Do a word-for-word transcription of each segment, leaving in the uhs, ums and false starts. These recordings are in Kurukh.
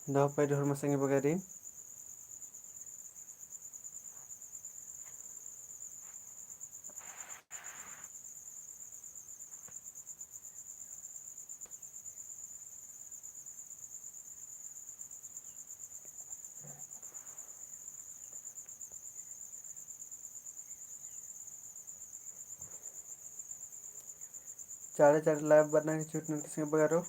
दव पैरी होरमा संगी बगरी। चाड़े चाड़े live बरना की छूट ननके संगी बगरो।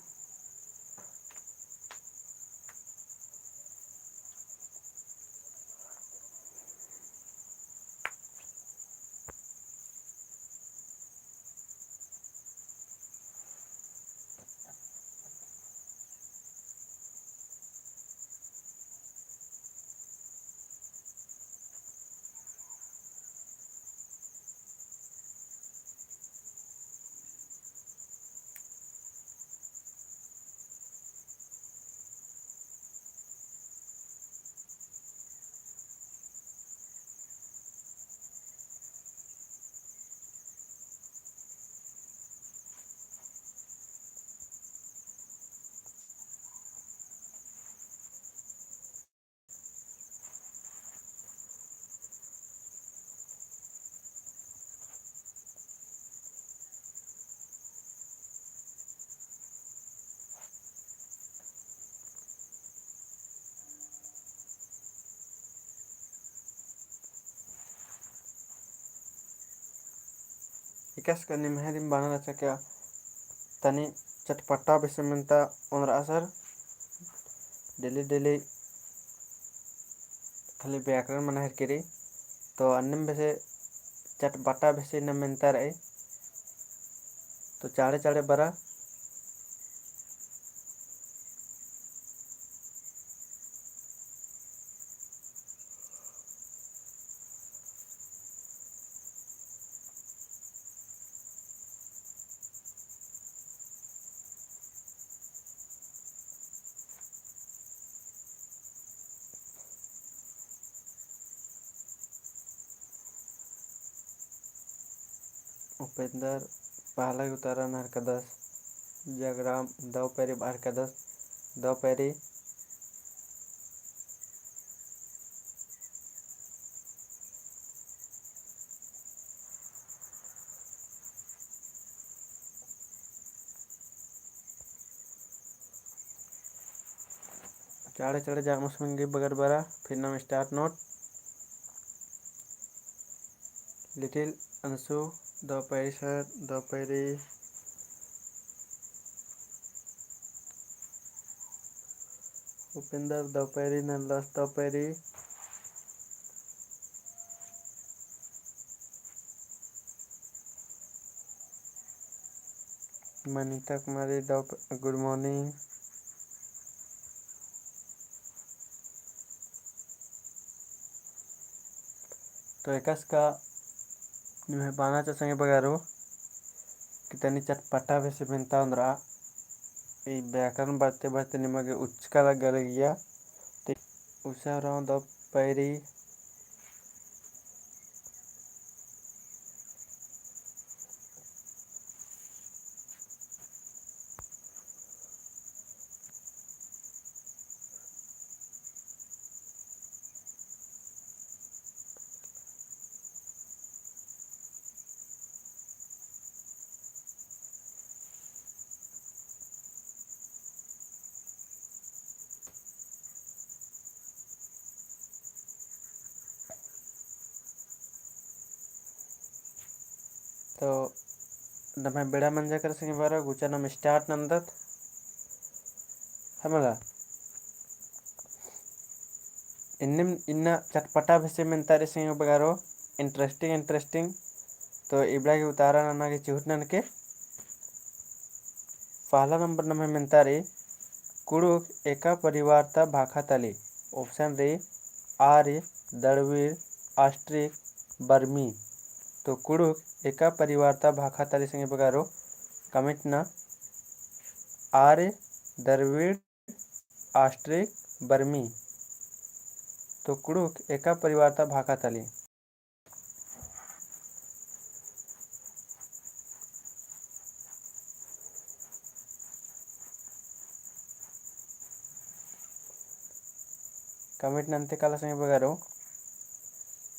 एकासे का निम्है दिम बअना रहचा का तनी चटपटा बेसे मेन्ता ओन्द्रआ सर, daily daily खाली व्याकरण मना हेरकी रई, तो अन्नेम बेसे चटपटा बेसे इन्ना मेन्ता रई, तो चाड़े चाड़े बरा। उपेंदर पहला उतारा नहर कदस, जगराम दव पैरी बाहर कदस, दव पैरी। चाड़े चाड़े जामस मंगी बगर बरा, फिर नाम start नोट। Little अंशु दव पैरी सर, दव पैरी। उपेंदर दव पैरी, नलस दव पैरी। मनीता कुमारी दव प-, good morning। तो एकासे का निम्है बअना रहचा संगी बगरो कि तनी चटपटा बेसे मेन्ता ओन्द्रआ। ई व्याकरण बढ़ते बढ़ते निमा गे उचका लग्गा लगिया। ते उसा रओ दव पैरी। तो नम्है बेड़ा मंजा केरा संगी बगरो, गुचा नाम start नन्दत। है मला? इन्नेम इन्ना चटपटा बेसे मेन्ता रई संगी बगरो, interesting, interesting। तो इबड़ा गे उतारा नना गे चिहुट ननके। पहला नंबर नम्है मेन्ता रई, कुँड़ुख़ एका परिवार ता भाखा तली। Option रई आर्य, द्रविड़, ऑस्ट्रिक, बर्मी। तो कुँड़ुख़ एका परिवार ता भाखा तली संगी बगरो, comment ना आर्य, द्रविड़, ऑस्ट्रिक, बर्मी। तो कुँड़ुख़ एका परिवार ता भाखा तली। comment नन्ते काला संगी बगरो।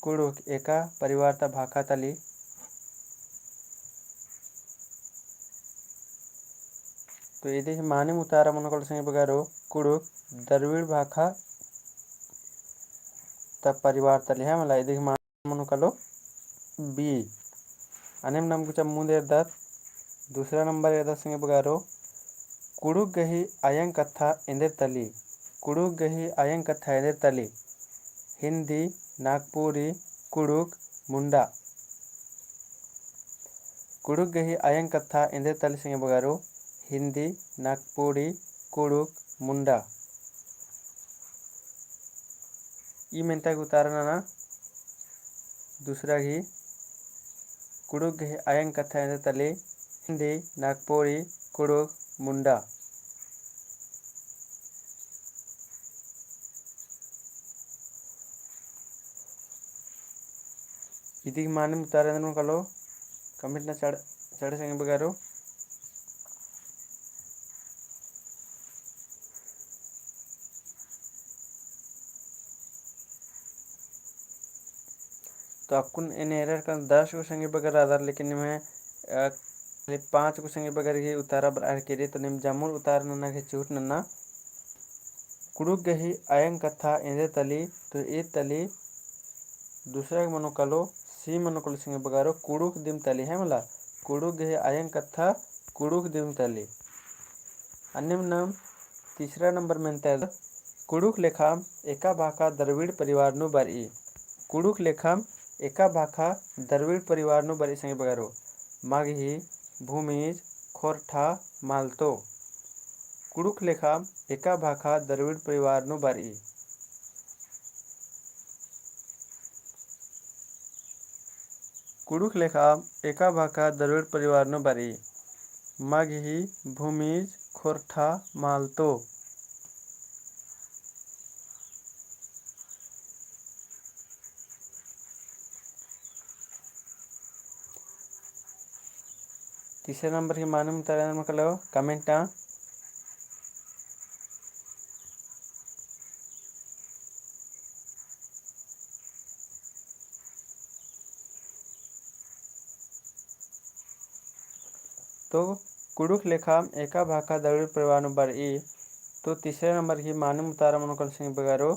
कुँड़ुख़ एका परिवार ता भाखा तली। तो इदी ही मानिम उतारा मनो कालो संगी बगरो, कुँड़ुख़ द्रविड़ भाखा ता परिवार तली है मला। इदी ही मानिम मनो कालो B। अन्नेम नाम गुचा मुन्द एरदत, दूसरा नंबर एरदत संगी बगरो, कुँड़ुख़ गही अयंग कत्था एन्देर तली। कुँड़ुख़ गही अयंग कत्था एन्देर तली। हिन्दी, नागपुरी, कुँड़ुख़, मुंडा। कुँड़ुख़ गही अयंग कत्था एन्देर तली संगी बगरो, हिन्दी, नागपुरी, कुँड़ुख़, मुंडा। ई मेन्ता गही उतारा नना, दूसरा गही, कुँड़ुख़ गही अयंग कत्था एन्देर तली, हिन्दी, नागपुरी, कुँड़ुख़, मुंडा। इदी ही मानिम उतारा एन्देर मनो कालो, comment नना चाड़-, चाड़े संगी बगरो। तो अक्कुन एन एरर का दस गो संगी बगर रअदर, लेकिन निम्है, अ, खाली पाँच गो संगी बगर गही उतारा बरअर केरी, तो नीम जम्मुर उतारा नना गही चिहुट नना। कुँड़ुख़ गही अयंग कत्था एन्देर तली, तो ई तली दूसरा मनो कालो, C मनो कालो संगी बगरो, कुँड़ुख़ दिम तली है मला। कुँड़ुख़ गही अयंग कत्था कुँड़ुख़ दिम तली। अन्नेम नाम तीसरा नंबर मेन्ता एरदत, कुँड़ुख़ लेखाम एका भाखा द्रविड़ परिवार नू बरई। कुँड़ुख़ लेखाम एका भाखा द्रविड़ परिवार नू बरई संगी बगरो, मगही, भूमिज, खोरठा, मालतो। कुँड़ुख़ लेखाम एका भाखा द्रविड़ परिवार नू बरई। कुँड़ुख़ लेखाम एका भाखा द्रविड़ परिवार नू बरई। मगही, भूमिज, खोरठा, मालतो। तीसरा नंबर ही मानिम उतारा एन्देर मनो कालो comment नना। तो कुँड़ुख़ लेखाम एका भाखा द्रविड़ परिवार नू बरई। तो तीसरा नंबर ही मानिम उतारा मनो कालो संगी बगरो,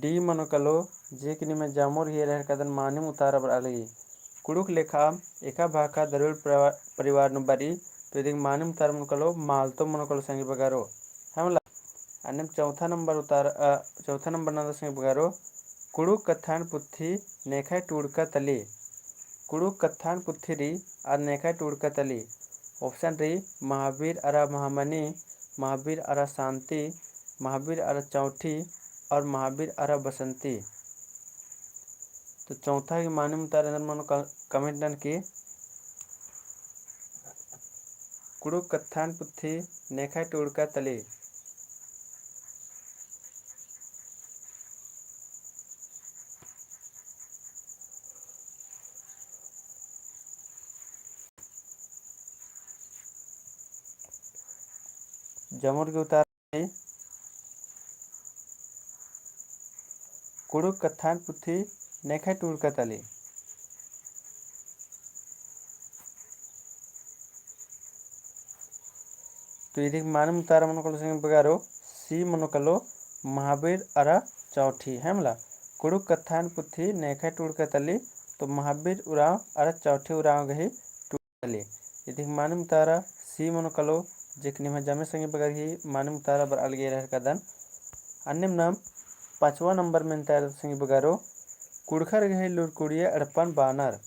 D मनो कालो, जे कि निम्है जम्मुर ही एरर का दन मानिम उतारा बरआ लगी। कुँड़ुख़ लेखाम एका भाखा द्रविड़ परिवा-, परिवार नू बरई, तो इदी ही मानिम उतारा मनो कालो, मालतो मनो कालो संगी बगरो। है मला, अन्नेम चौथा नंबर उतारा, अ, चौथा नंबर नना संगी बगरो, कुँड़ुख़ कत्थन पुथी नेखय टूड़का तली। कुँड़ुख़ कत्थन पुथी रई अरा नेखय टूड़का तली। Option रई महावीर अरा महामनी, महावीर अरा शांति, महावीर अरा चौठी और महावीर अरा बसंती। तो चौथा ही मानिम उतारा एन्देर मनो क-, comment ननकी। कुँड़ुख़ कत्थन पुथी नेखय टूड़का तली। जमुर गे उतारा कुँड़ुख़ कत्थन पुथी नेखय टूड़का तली। तो इदी मानिम उतारा मनो कालो संगी बगरो, C मनो कालो महावीर अरा चौठी, है मला। कुँड़ुख़ कत्थन पुथी नेखय टूड़का तली, तो महावीर उराँव अरा चौठी उराँव गही तली। इदी मानिम उतारा C मनो कालो, जे कि निम्है जम्मे संगी बगर ही मानिम उतारा बरआ लगी एरर का दन। अन्नेम नाम पाँचवा नंबर मेन्ता एरदत संगी बगरो, कुँड़ुख़र गही लूरकुड़िया एड़पन बानर।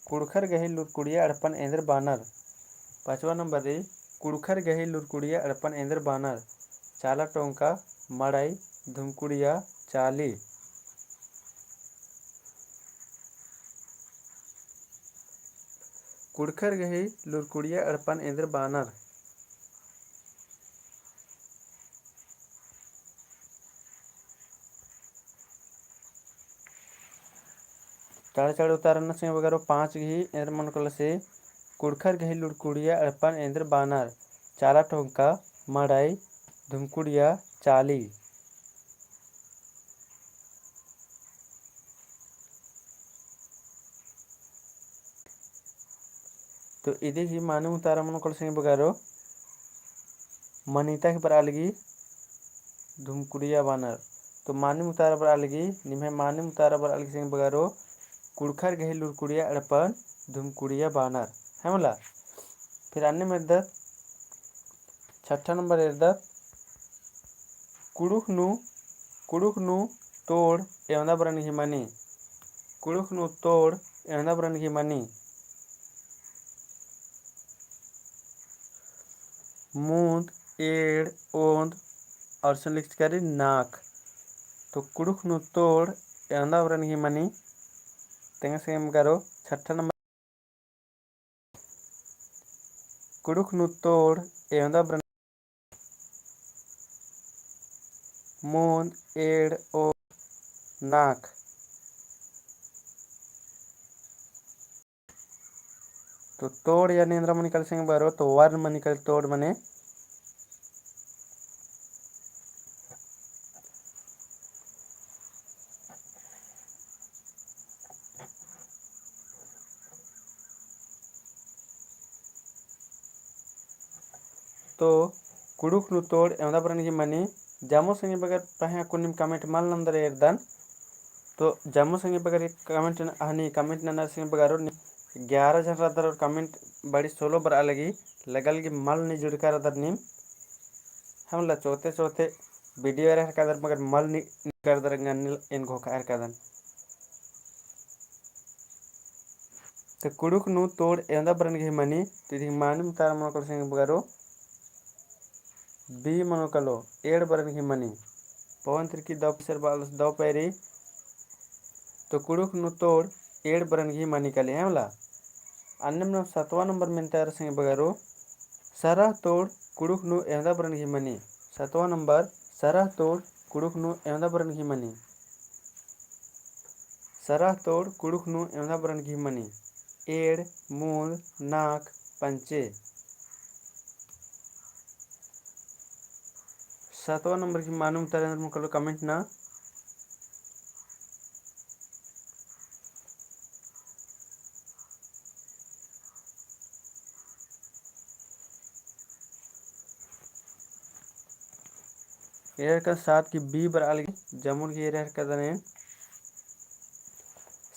कुँड़ुख़र गही लूरकुड़िया एड़पन एन्देर बानर। पाँचवा नंबर रई, कुँड़ुख़र गही लूरकुड़िया एड़पन एन्देर बानर। चाला टोंका, मड़ई, धुमकुड़िया, चाली। कुँड़ुख़र गही लूरकुड़िया एड़पन एन्देर बानर। चाड़ चाड़ उतारा नना संगी बगरो पाँच गही एन्देर मनो कालो से, कुँड़ुख़र गही लूरकुड़िया एड़पन एन्देर बानर। चाला टोंका, मड़ई, धुमकुड़िया, चाली। तो इदी ही मानिम उतारा मनो कालो संगी बगरो, मनीता ही बरआ लगी धुमकुड़िया बानर। तो मानिम उतारा बरआ लगी, निम्है मानिम उतारा बरआ लगी संगी बगरो, कुँड़ुख़र गही लुरकुड़िया एड़पन धुमकुड़िया बानर। है मला? फिर अन्नेम एरदत, छठा नंबर एरदत, कुँड़ुख़ नू, कुँड़ुख़ नू तोड़ एवंदा बरन गही मनी। कुँड़ुख़ नू तोड़ एवंदा बरन गही मनी। मूंद, एंड़, ओंद और संगे लिखचका रई नाख़। तो कुँड़ुख़ नू तोड़ एवंदा बरन गही मनी। तेंगा संगी बगरो छठा नंबर। कुँड़ुख़ नू तोड़ एवंदा बरन मूंद, एंड़, ओंद, नाख़। तो तोड़ यानी एन्दरा मनी काली संगी बगरो, तो वर्ण मनी काली तोड़ मने। तो कुँड़ुख़ नू तोड़ एवंदा बरन गही मनी। जम्मो संगी बगर पहें अक्कुन नीम comment मल नंदर एरदन। तो जम्मो संगी बगर comment न-, हनी comment ननर संगी बगरो नी ग्यारह जन रअदर और comment बड़ी सोलो बरआ लगी, लगा लगी मल नी जुड़का रअदर नीम। हमला चोते चोते video एरा हेरकादर मगर मल नी, नी करदर गन्निल एन घोखा हेरकादन। तो कुँड़ुख़ नू तोड़ एवंदा बरन गही मनी, तो इदी मानिम उतारा मनो कालो संगी बगरो, B मनो कालो, एंड़ बरन गही मनी। पवन तिर्की दव पैसर बालस दव पैरी। तो कुँड़ुख़ नू तोड़ एंड़ बरन गही मनी काली, है मला? अन्नेम नम सतवा नंबर मेन्ता एरा संगी बगरो, सरा तोड़ कुँड़ुख़ नू एवंदा बरन गही मनी। सतवा नंबर, सरा तोड़ कुँड़ुख़ नू एवंदा बरन गही मनी। सरा तोड़ कुँड़ुख़ नू एवंदा बरन गही मनी। एंड़, मूंद, नाख़, पंचे। सतवा नंबर गही मानिम उतारा एन्दरा मनो कालो comment ना। एरा हेरकदन सात गही B बरआ लगी, जमुन गही एरा हेरकदन।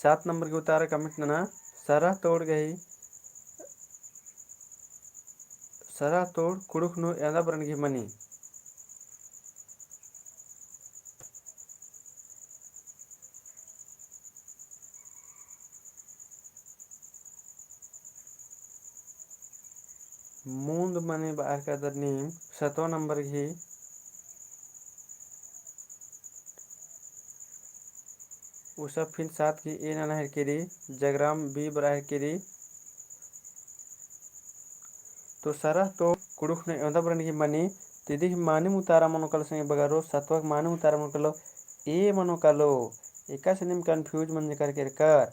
सात नंबर गही उतारा comment नना, सरा तोड़ गही, सरा तोड़ कुँड़ुख़ नू एवंदा बरन गही मनी। मूंद मनी बअर कादर नीम सतवा नंबर गही। उसा फिन सात गही A नना हेरकी रई, जगराम B बरआ हेरकी रई। तो सरा तोड़ कुँड़ुख़ नू एवंदा बरन गही मनी, तो इदी ही मानिम उतारा मनो कालो संगी बगरो, सतवा गही मानिम उतारा मनो कालो, A मनो कालो, एकासे नीम confuse मंजकर केरकर।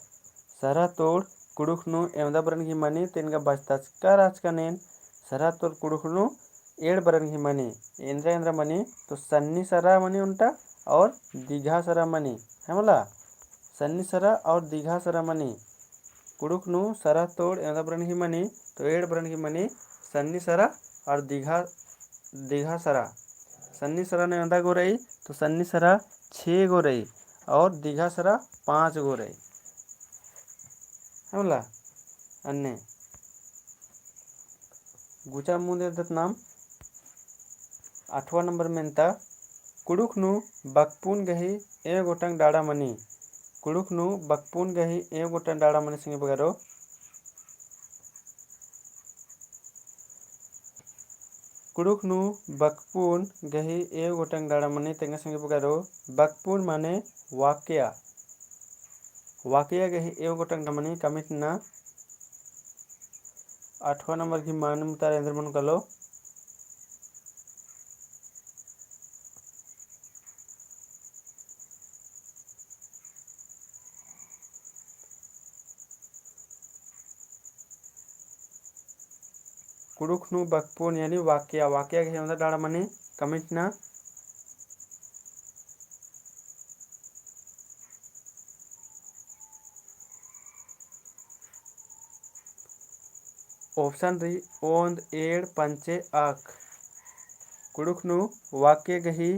सरा तोड़ कुँड़ुख़ नू एवंदा बरन गही मनी, तो एन गा बचताचका रहचकन एन, सरा तोड़ कुँड़ुख़ नू एंड़ बरन गही मनी, एन्दरा एन्दरा मनी, तो सन्नी सरा मनी ओन्टा और दिघा सरा मनी, है मला? सन्नी सरा और दिघा सरा मनी। कुँड़ुख़ नू सरा तोड़ एवंदा बरन गही मनी, तो एंड़ बरन गही मनी, सन्नी सरा और दिघा, दिघा सरा। सन्नी सरा नू एवंदा गो रई, तो सन्नी सरा छे गो रई और दिघा सरा पाँच गो रई। है मला? अन्ने गुचा मूंद एरदत नाम। आठवाँ नंबर मेन्ता, कुँड़ुख़ नू बकपुन गही एंव गोटंग डाड़ा मनी। कुँड़ुख़ नू बकपुन गही एंव गोटंग डाड़ा मनी संगी बगरो। कुँड़ुख़ नू बकपुन गही एंव गोटंग डाड़ा मनी, तेंगा संगी बगरो, बकपुन माने वाकया। वाकया गही एंव गोटंग डाड़ा मनी, comment ना। आठवाँ नंबर गही मानिम उतारा एन्दर मनो कालो। कुँड़ुख़ नू बकपुन यानी वाकया, वाकया गही एवंदा डाड़ा मनी, comment ना। Option रई ओन्द, एंड़, पंचे, अख। कुँड़ुख़ नू वाक्य गही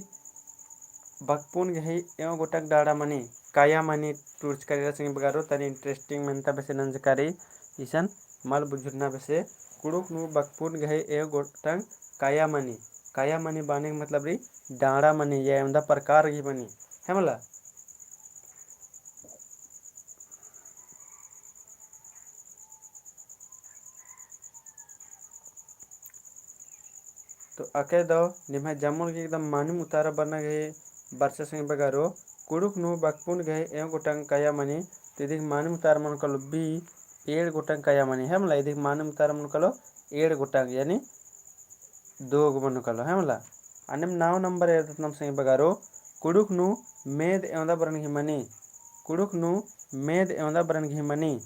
बकपुन गही एंव गोटंग डाड़ा मनी, काया मनी टूर्चका रई संगी बगरो, तनी interesting मेन्ता बेसे नंजका रई, इसन मल बुझुरना बेसे। कुँड़ुख़ नू बकपुन गही एंव गोटंग काया मनी। काया मनी बअना गे मतलब रई डाड़ा मनी या एवंदा प्रकार गही मनी, है मला। तो अकय दव निम्है जम्मुर गही एकदम मानिम उतारा बरना गही बरचा संगी बगरो, कुँड़ुख़ नू बकपुन गही एंव गोटंग काया मनी, तो इदिक मानिम उतारा मनो कालो B, एंड़ गोटंग काया मनी, है मला। इदिक मानिम उतारा मनो कालो एंड़ गोटंग, यानी दो गो मनो कालो, है मला। अन्नेम नौ नंबर एरदत नाम संगी बगरो, कुँड़ुख़ नू मेद एवंदा बरन गही मनी। कुँड़ुख़ नू मेद एवंदा बरन गही मनी।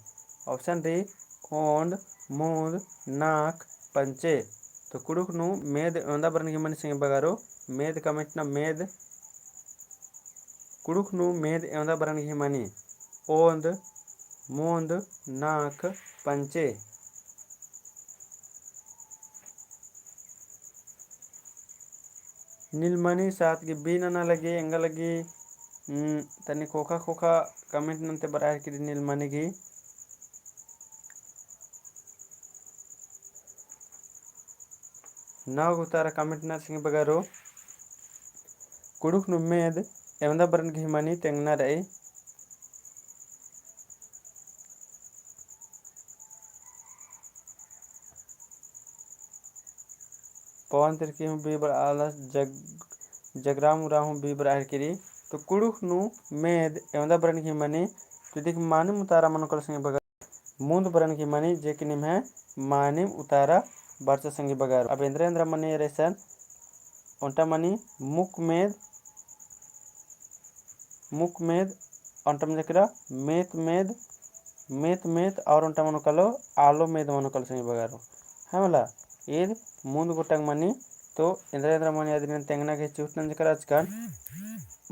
Option रई ओन्द, मुन्द, नाख़, पंचे। तो कुँड़ुख़ नू मेद एवंदा बरन गही मनी संगी बगरो, मेद comment ना मेद। कुँड़ुख़ नू मेद एवंदा बरन गही मनी। ओन्द, मुन्द, नाख़, पंचे। नीलमणि साथ गही B नना लगी, एंगा लगी, हम्म, तनी ख़ोख़ा ख़ोख़ा comment नन्ते बरआ हेलरकी नीलमणि गही। नौ गो उतारा comment नना संगी बगरो। कुँड़ुख़ नू मेद एवंदा बरन गही मनी तेंगना रई। पवन तिर्की हूँ B बरआ हेलस, जग-, जगराम उराँव हूँ B बरआ हेलरकी रई। तो कुँड़ुख़ नू मेद एवंदा बरन गही मनी, तो इदिक मानिम उतारा मनो कालो संगी बगरो, मुन्द बरन गही मनी, जे कि निम्है मानिम उतारा बरचा संगी बगरो। अब एन्द्रा एन्द्रा मनी एरा इसन, ओन्टा मनी मुक मेद, मुक मेद, ओन्टा मनी जकरा मेत मेद, मेत मेत, और ओन्टा मनो कालो आलो मेद मनो कालो संगी बगरो। है मला, ईद मुन्द गोटंग मनी, तो एन्द्रा एन्द्रा मनी अदिन तेंगना गही चूट नंजकर अचकन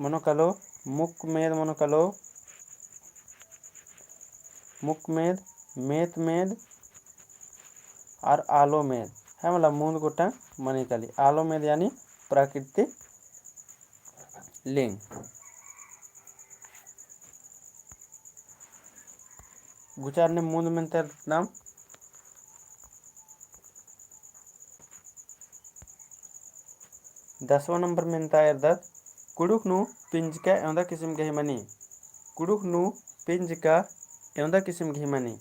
मनो कालो, मुक मेद मनो कालो, मुक मेद, मेत मेद, और आलो मेद, है मला मुन्द गोटंग मनी काली। आलो मेद यानी प्राकृतिक लिंग। गुचार ने मुन्द मेन्ता एरदत नाम। दसवाँ नंबर मेन्ता एरदत, कुँड़ुख़ नू पिंजका एवंदा किसिम गही मनी। कुँड़ुख़ नू पिंजका एवंदा किसिम गही मनी।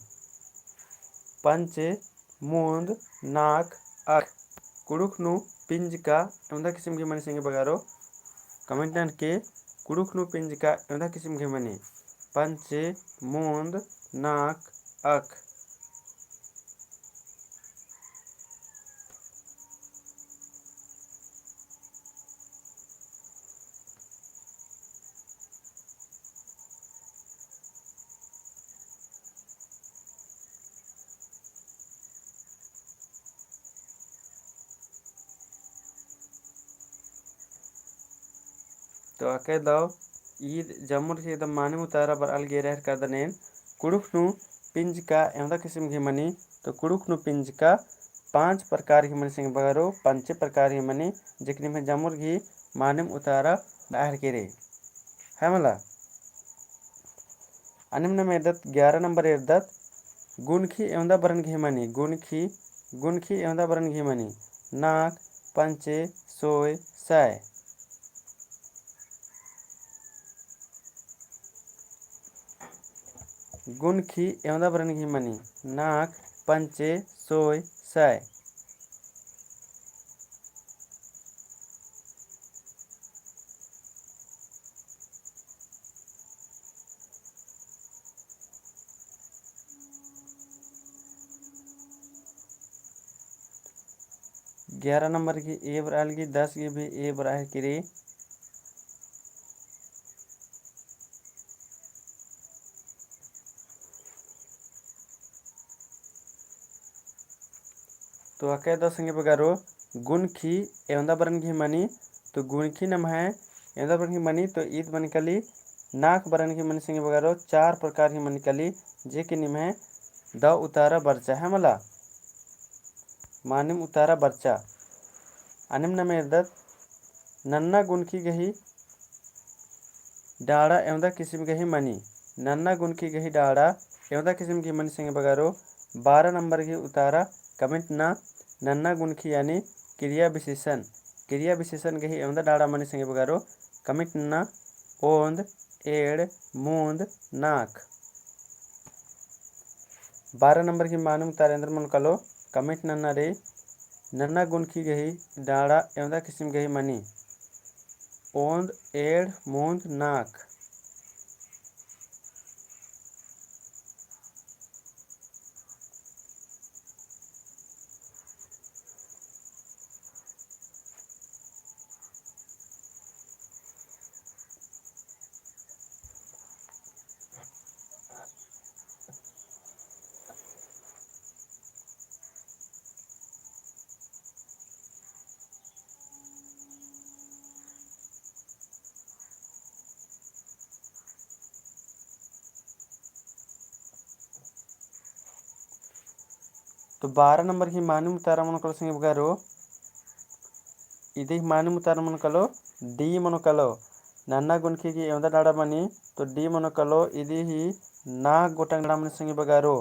पंचे, मुन्द, नाख़, अख़। कुँड़ुख़ नू पिंजका एवंदा किसिम गही मनी संगी बगरो। Comment ननके, कुँड़ुख़ नू पिंजका एवंदा किसिम गही मनी। पंचे, मुन्द, नाख़, अख़। तो अकय दव ईद जम्मुर गही एकदम मानिम उतारा बरआ लगी एरा हेलरकदन एन। कुँड़ुख़ नू पिंजका एवंदा किसिम गही मनी, तो कुँड़ुख़ नू पिंजका पाँच प्रकार गही मनी संगी बगरो, पंचे प्रकार गही मनी, जेकनी में जम्मुर गही मानिम उतारा बरआ हेलरकी रई। है मला। अन्नेम नाम एरदत, ग्यारह नंबर एरदत, गुनखी एवंदा बरन गही मनी, गुनखी, गुनखी एवंदा बरन गही मनी, नाख़, पंचे, सोय, सय। गुनखी एवंदा बरन गही मनी, नाख़, पंचे, सोय, सय। ग्यारह नंबर गही ए बरआ लगी, दस गही भी ए बरआ हेलरकी रई। तो अकय दव संगी बगरो, गुनखी एवंदा बरन गही मनी, तो गुनखी नम्है एवंदा बरन गही मनी, तो ईद मनी काली नाख़ बरन गही मनी संगी बगरो, चार प्रकार गही मनी काली, जे कि निम्है दव उतारा बरचा है मला। मानिम उतारा बरचा। अन्नेम नाम एरदत, नन्ना गुनखी गही डाड़ा एवंदा किसिम गही मनी। नन्ना गुनखी गही डाड़ा एवंदा किसिम गही मनी संगी बगरो, बारह नंबर गही उतारा comment ना नन्ना गुनखी यानी क्रिया विशेषण, क्रिया विशेषण गही एवंदा डाड़ा मनी संगी बगरो comment ना ओन्द, एंड़, मुन्द, नाख। बारह नंबर गही मानिम उतारा एन्देर मनो कालो comment नन्ना रे, नन्ना गुनखी गही डाड़ा एवंदा किसिम गही मनी। ओन्द, एंड़, मुन्द, नाख। तो बारह नंबर गही मानिम उतारा मनो कालो संगी बगरो, इदी गही मानिम उतारा मनो कालो D मनो कालो। नन्ना गुनखी गही एवंदा डाड़ा मनी, तो D मनो कालो, इदी गही नाख गोटंग डाड़ा मनी संगी बगरो।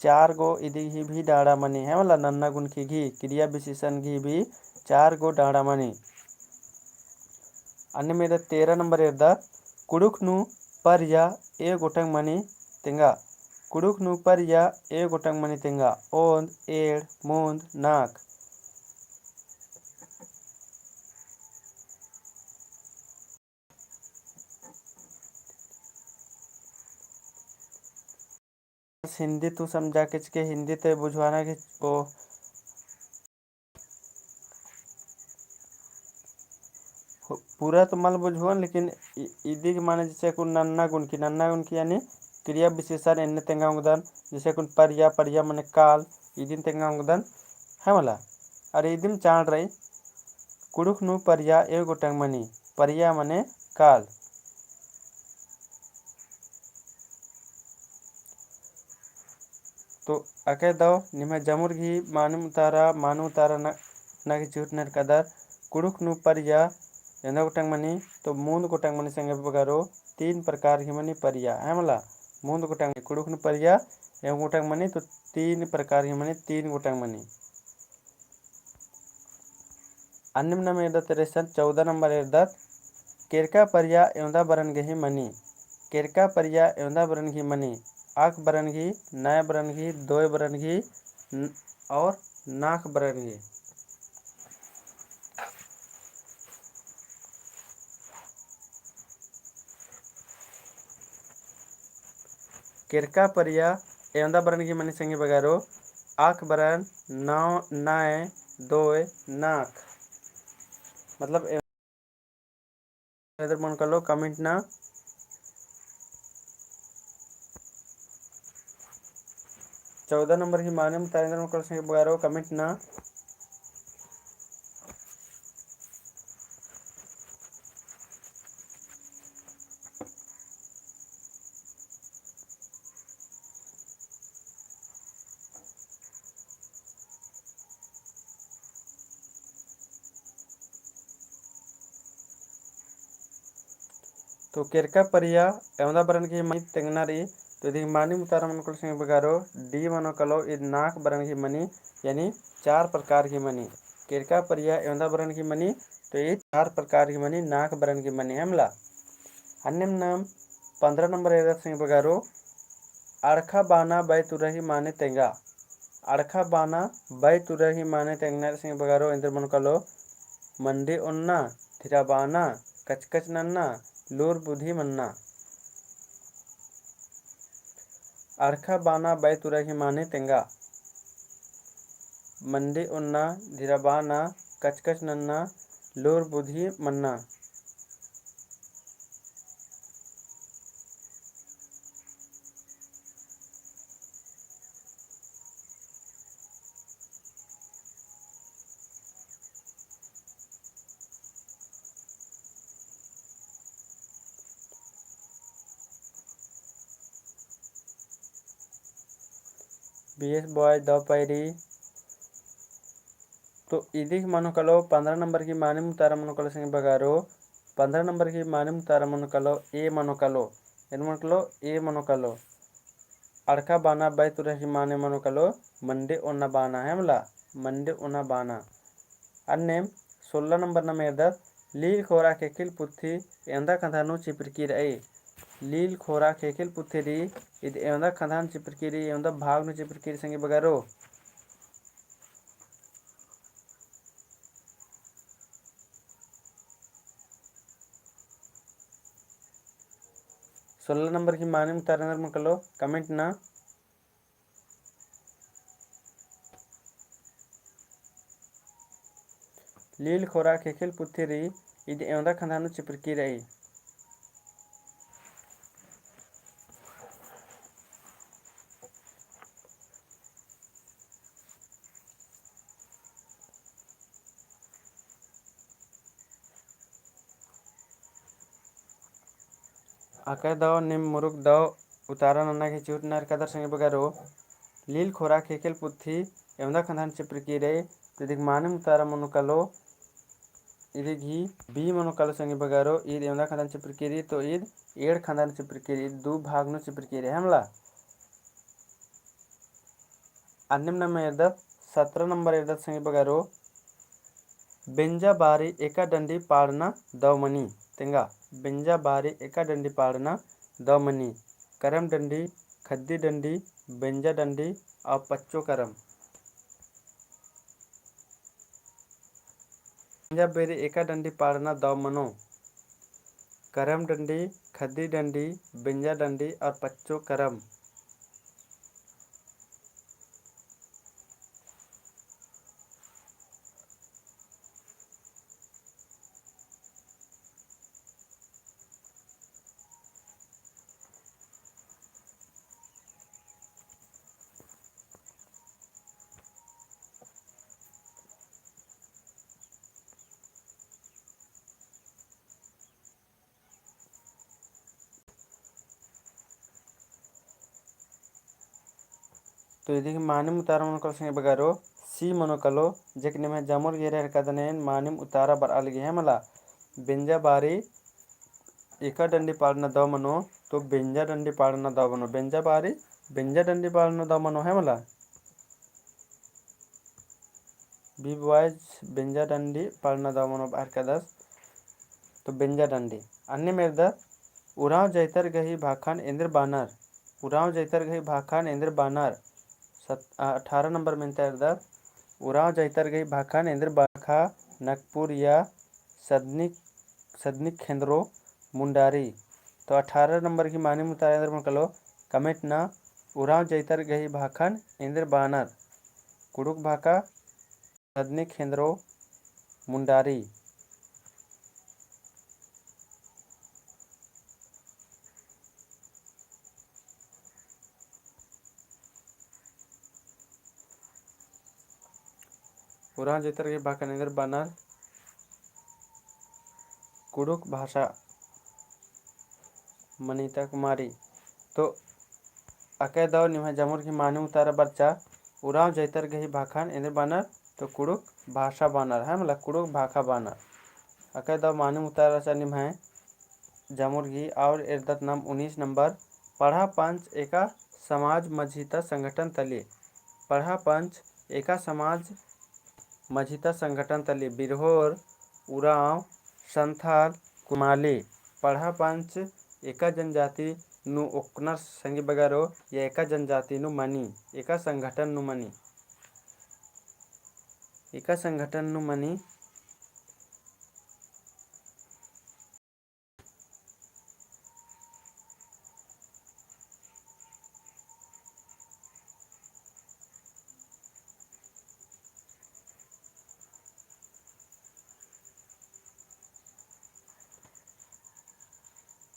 चार गो इदी गही भी डाड़ा मनी, है मला, नन्ना गुनखी गही, क्रिया विशेषण गही भी चार गो डाड़ा मनी। अन्नेम एरदत तेरह नंबर एरदत, कुँड़ुख़ नू परिया एव गोटंग मनी तेंगा। कुँड़ुख़ नू परिया एव गोटंग मनी तेंगा। ओन्द, एंड़, मुन्द, नाख। हिंदी तू समझा के चिके, हिंदी ते बुझवाना के ओ। पूरा तो मल बुझवन, लेकिन इ-, इदी गही माने जैसे कुन नन्ना गुनखी, नन्ना गुनखी यानी क्रिया विशेषण एन्ने तेंगा ओंगदन, जैसे कुन परिया, परिया मने काल, इदिन तेंगा ओंगदन, है मला। अरे इदिम चाड़ रई, कुँड़ुख़ नू परिया एव गोटंग मनी, परिया मने काल। तो अकय दव निम्है जमुर गही मानिम उतारा, मानिम उतारा न, नगे चिहुट नर कदर, कुँड़ुख़ नू परिया एवंदा गोटंग मनी, तो मुन्द गोटंग मनी संगे बगरो, तीन प्रकार गही मनी परिया, है मला, मुन्द गोटंग, कुँड़ुख़ नू परिया एवंदा गोटंग मनी, तो तीन प्रकार गही मनी, तीन गोटंग मनी। अन्नेम नाम एरदत रेसन चौदह नंबर एरदत, केरका परिया एवंदा बरन गही मनी। केरका परिया एवंदा बरन गही मनी। आख बरन गही, नय बरन गही, दोय बरन गही, न-, और नाख बरन गही। केरका परिया एवंदा बरन गही मनी संगी बगरो, आख बरन, नौ, नय, दोय, नाख। मतलब ए-, एन्देर मनो कालो comment ना। चौदह नंबर गही मानिम उतारा एन्देर मनो कालो संगी बगरो comment ना। तो केरका परिया एवंदा बरन गही मनी तेंगना रई, तो इदी मानिम उतारा मनो कालो संगी बगरो, D मनो कालो, इद नाख बरन गही मनी, यानी चार प्रकार गही मनी। केरका परिया एवंदा बरन गही मनी, तो इद चार प्रकार गही मनी, नाख बरन गही मनी, है मला। अन्नेम नाम पन्द्रह नंबर एरदत संगी बगरो, अड़खा बाना बय तुरा गही माने तेंगा। अड़खा बाना बय तुरा गही माने तेंगना रई संगी बगरो, एन्देर मनो कालो, मंडी ओन्ना, धिरा बाना, कचकच नन्ना, लूर बुद्धि मन्ना। अड़खा बाना बय तुरा गही माने तेंगा। मंडी ओन्ना, धिरा बाना, कचकच नन्ना, लूर बुद्धि मन्ना। B S boy दव पैरी। तो इदिक मनो कालो, पन्द्रह नंबर की मानिम उतारा मनो कालो संगी बगारो, पन्द्रह नंबर की मानिम उतारा मनो कालो, ए मनो कालो, एन मनो कालो, ए मनो कालो। अड़का बाना बैतुरा की माने मनो कालो, मंडे ओना बाना, है मला, मंडे ओना बाना। अन्नेम सोलह नंबर नम एरदत, लील खोरा ख़ेख़ेल पुथी एवंदा खंधा नू चिपरकी रई। लील खोरा ख़ेख़ेल पुथी रई, ईद एवंदा खंधा नू चिपरकी रई, एवंदा भाग नू चिपरकी रई संगी बगारो। सोलह नंबर की मानिम उतारा एन्देर मनो कालो, comment ना। लील खोरा ख़ेख़ेल पुथी रई, ईद एवंदा खंधा नू चिपरकी रई। अकय दव नीम मुरुख दव उतारा नना गे चिहुट नर कदर संगी बगारो। लील खोरा ख़ेख़ेल पुथी एवंदा खंधा नू चिपरकी रई, तो इदिक मानिम उतारा मनो कालो, इदिक ही B मनो कालो संगी बगारो, ईद एवंदा खंधा नू चिपरकी रई, तो ईद एंड़ खंधा नू चिपरकी रई, ईद दू भाग नू चिपरकी रई, है मला। अन्नेम नम एरदत, सत्रह नंबर एरदत संगी बगारो, बेंजा बारी एका डंडी पाड़ना दव मनी। तेंगा, बेंजा बारी एका डंडी पाड़ना दव मनी। करम डंडी, खद्दी डंडी, बेंजा डंडी और पच्चो करम। बेंजा बारी एका डंडी पाड़ना दव मनो। करम डंडी, खद्दी डंडी, बेंजा डंडी और पच्चो करम। तो इदिक मानिम उतारा मनो कालो संगी बगारो, C मनो कालो, जेक निम्है जमुर गे एरा एरकदन एन मानिम उतारा बरआ लगी है मला। बेंजा बारी एका डंडी पाड़ना दव मनो, तो बेंजा डंडी पाड़ना दव मनो। बेंजा बारी, बेंजा डंडी पाड़ना दव मनो है मला। B boys बेंजा डंडी पाड़ना दव मनो बअर कदस। तो बेंजा डंडी। अन्नेम एरदत, उराँव जैतर गही भाखन एन्देर बानर। उराँव जैतर गही भाखन एन्देर बानर। सत-, अ, अठारह नंबर मेन्ता एरदत, उराँव जैतर गही भाखन एन्देर बानर। नकपुर या सदनी, सदनी खेंदरो मुंडारी। तो अठारह नंबर की मानिम उतारा एन्देर मनो कालो, comment ना, उराँव जैतर गही भाखन एन्देर बानर। कुँड़ुख़ भाखा, सदनी खेंदरो मुंडारी। उराँव जैतर गही भाखन एन्देर बानर। कुँड़ुख़ भाषा मनिता कुमारी। तो अकय दव निम्है जमुर गही मानिम उतारा बरचा, उराँव जैतर गही भाखन एन्देर बानर, तो कुँड़ुख़ भाषा बानर, है मला कुँड़ुख़ भाखा बानर। अकय दव मानिम उतारा रहचा निम्है जमुर गही और एरदत नाम उन्नीस नंबर, पड़हा पंच एका समाज मझी ता संगठन तली। पड़हा पंच एका समाज मझी ता संगठन तली बिरहोर, उराँव, संथाल, कुमाली। पड़हा पंच एका जनजाति नू ओक्कनर संगी बगरो या एका जनजाति नू मनी, एका संगठन नू मनी, एका संगठन नू मनी।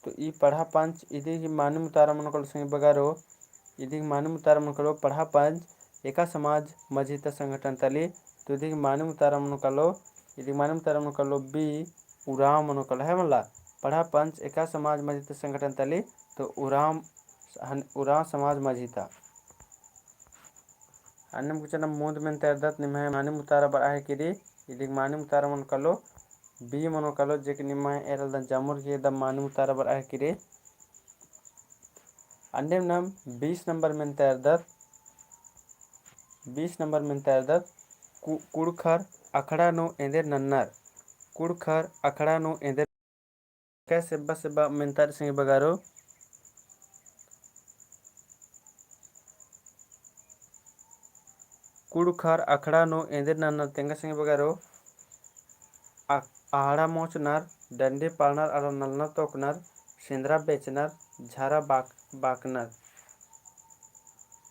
तो ई पड़हा पंच इदी ही मानिम उतारा मनो कालो संगी बगरो, इदी ही मानिम उतारा मनो कालो पड़हा पंच एका समाज मझी ता संगठन तली। तो इदी ही मानिम उतारा मनो कालो, इदी ही मानिम उतारा मनो कालो बी उराँव मनो कालो है मला। पड़हा पंच एका समाज मझी ता संगठन तली, तो उराँव, उराँव समाज मझी ता। अन्नेम गुचा नम मुन्द मेन्ता एरदत निम्है मानिम उतारा बरआ हेके रई, इदिक मानिम उतारा मनो कालो, B मनो कालो, जे कि निम्है एरलदन जमुर गही दम मानिम उतारा बरआ हेके रई। अन्नेम नम बीस नंबर मेन्ता एरदत, बीस नंबर मेन्ता एरदत, कु-, कुँड़ुख़र अखड़ा नू एन्देर नन्नर, कुँड़ुख़र अखड़ा नू एन्देर एका सेब्बा सेब्बा मेन्तार संगी बगारो। कुँड़ुख़र अखड़ा नू एन्देर नन्नर तेंगा संगी बगारो। आ-, आहड़ा मोचनर, डंडी पाड़नर अरा नलनर तोकनर, सेंदरा बेचनर, झरा बाक-, बाकनर।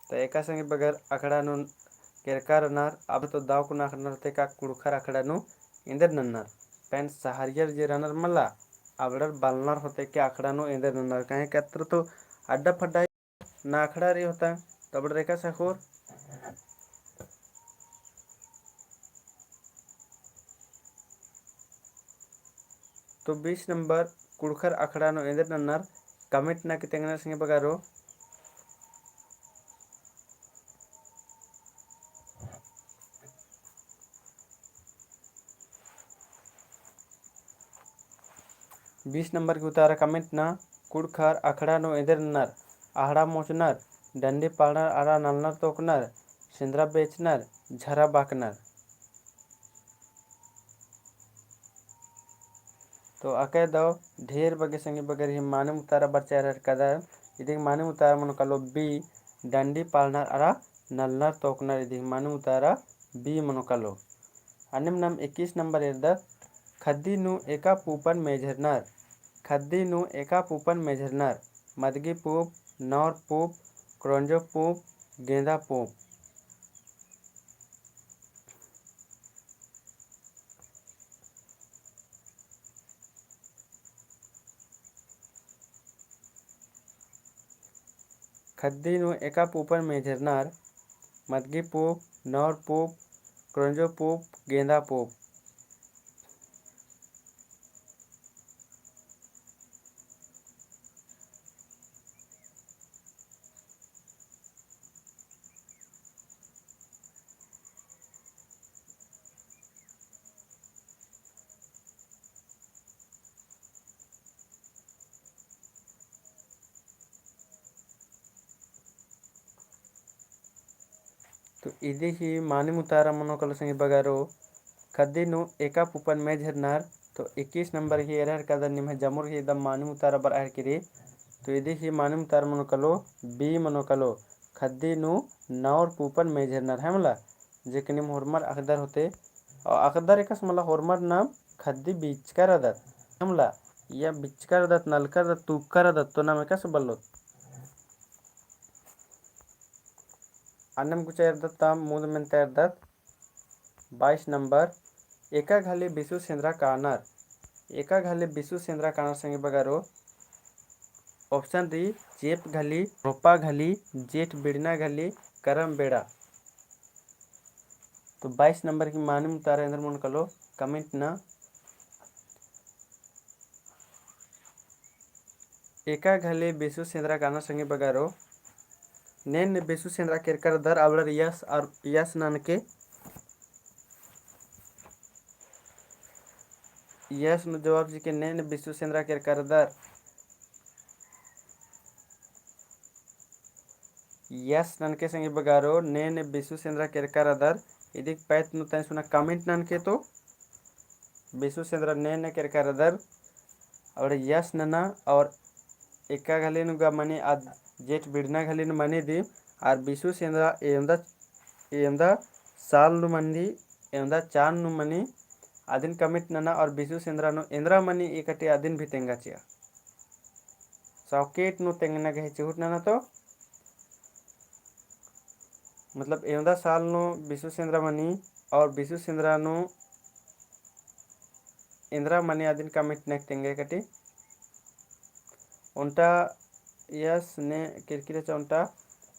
तो एका संगी बगर अखड़ा नू केरका रअनर, अब तो दव कुना अखड़ा नू ते का कुँड़ुख़र अखड़ा नू एन्देर नन्नर। पैन सहरियर जे रअनर मला, अबड़र बलनर होते के अखड़ा नू एन्देर नन्नर। काहे के अत्र तो अड्डा फड्डा ना अखड़ा रई होता, तो अबड़र एका सखोर। तो बीस नंबर कुँड़ुख़र अखड़ा नू एन्देर नन्नर comment नना की तेंगनर संगी बगारो। बीस नंबर की उतारा comment नना, कुँड़ुख़र अखड़ा नू एन्देर नन्नर, आहड़ा मोचनर, डंडी पाड़नर अरा नलनर तोकनर, सेंदरा बेचनर, झरा बाकनर। तो अकय दव ढेर बग्गे संगी बगर ही मानिम उतारा बरचा एरर कदर, इदिक मानिम उतारा मनो कालो B, डंडी पाड़नर अरा नलनर तोकनर, इदिक मानिम उतारा B मनो कालो। अन्नेम नम इक्कीस नंबर एरदत, खद्दी नू एका पूपन मेझरनर, खद्दी नू एका पूपन मेझरनर, मदगी पूप, नौर पूप, क्रोंजो पूप, गेंदा पूप। खद्दी नू एका पूपन मेझरनर, मदगी पूप, नौर पूप, क्रोंजो पूप, गेंदा पूप। तो इदी ही मानिम उतारा मनो कालो संगी बगारो, खद्दी नू एका पूपन मेझरनर, तो इक्कीस नंबर ही एरहर कदर निम्है जमुर ही दम मानिम उतारा बरआ हेके रई। तो इदी ही मानिम उतारा मनो कालो, B मनो कालो, खद्दी नू नौर पूपन मेझरनर है मला, जे कि नीम होरमर अख़दर होते, और अख़दर एकासे मला होरमर नाम खद्दी बिचका रअदत, है मला, या बिचका रअदत, नलका रअदत, तुक्का रअदत, तो नाम एकासे बल्लोत। अन्नेम गुचा एरदत तम मुन्द मेन्ता एरदत, बाईस नंबर, एका घली बिसु सेंदरा कानर, एका घली बिसु सेंदरा कानर संगी बगारो, option रई, चेंप घली, रोपा घली, जेठ बिड़ना घली, करम बेड़ा। तो बाईस नंबर की मानिम उतारा एन्देर मनो कालो, comment नना। एका घली बिसु सेंदरा कानर संगी बगारो, नेन बिसु सेंदरा केरका रअदर अबड़र yes और yes ननके। Yes नू जवाब चिके नेन बिसु सेंदरा केरका रअदर। Yes ननके संगी बगारो, नेन बिसु सेंदरा केरका रअदर। इदिक पैत नू तनी सुना comment ननके तो बिसु सेंदरा नेन केरका रअदर। और yes नना और एका घली नू गा मनी आद जेठ बिड़ना घली नू मनी दी, और बिसु सेंदरा एवंदा, एवंदा साल नू मनी दी, एवंदा चान नू मनी, अदिन comment नना और बिसु सेंदरा नू एन्दरा मनी एकटी अदिन भी तेंगा चिआ। सौकेट नू तेंगना गही चिहुट नना तो, मतलब एवंदा साल नू बिसु सेंदरा मनी और बिसु सेंदरा नू एन्दरा मनी अदिन comment नना की तेंगा एकटी। ओन्टा yes ने केरकी रहचा ओन्टा,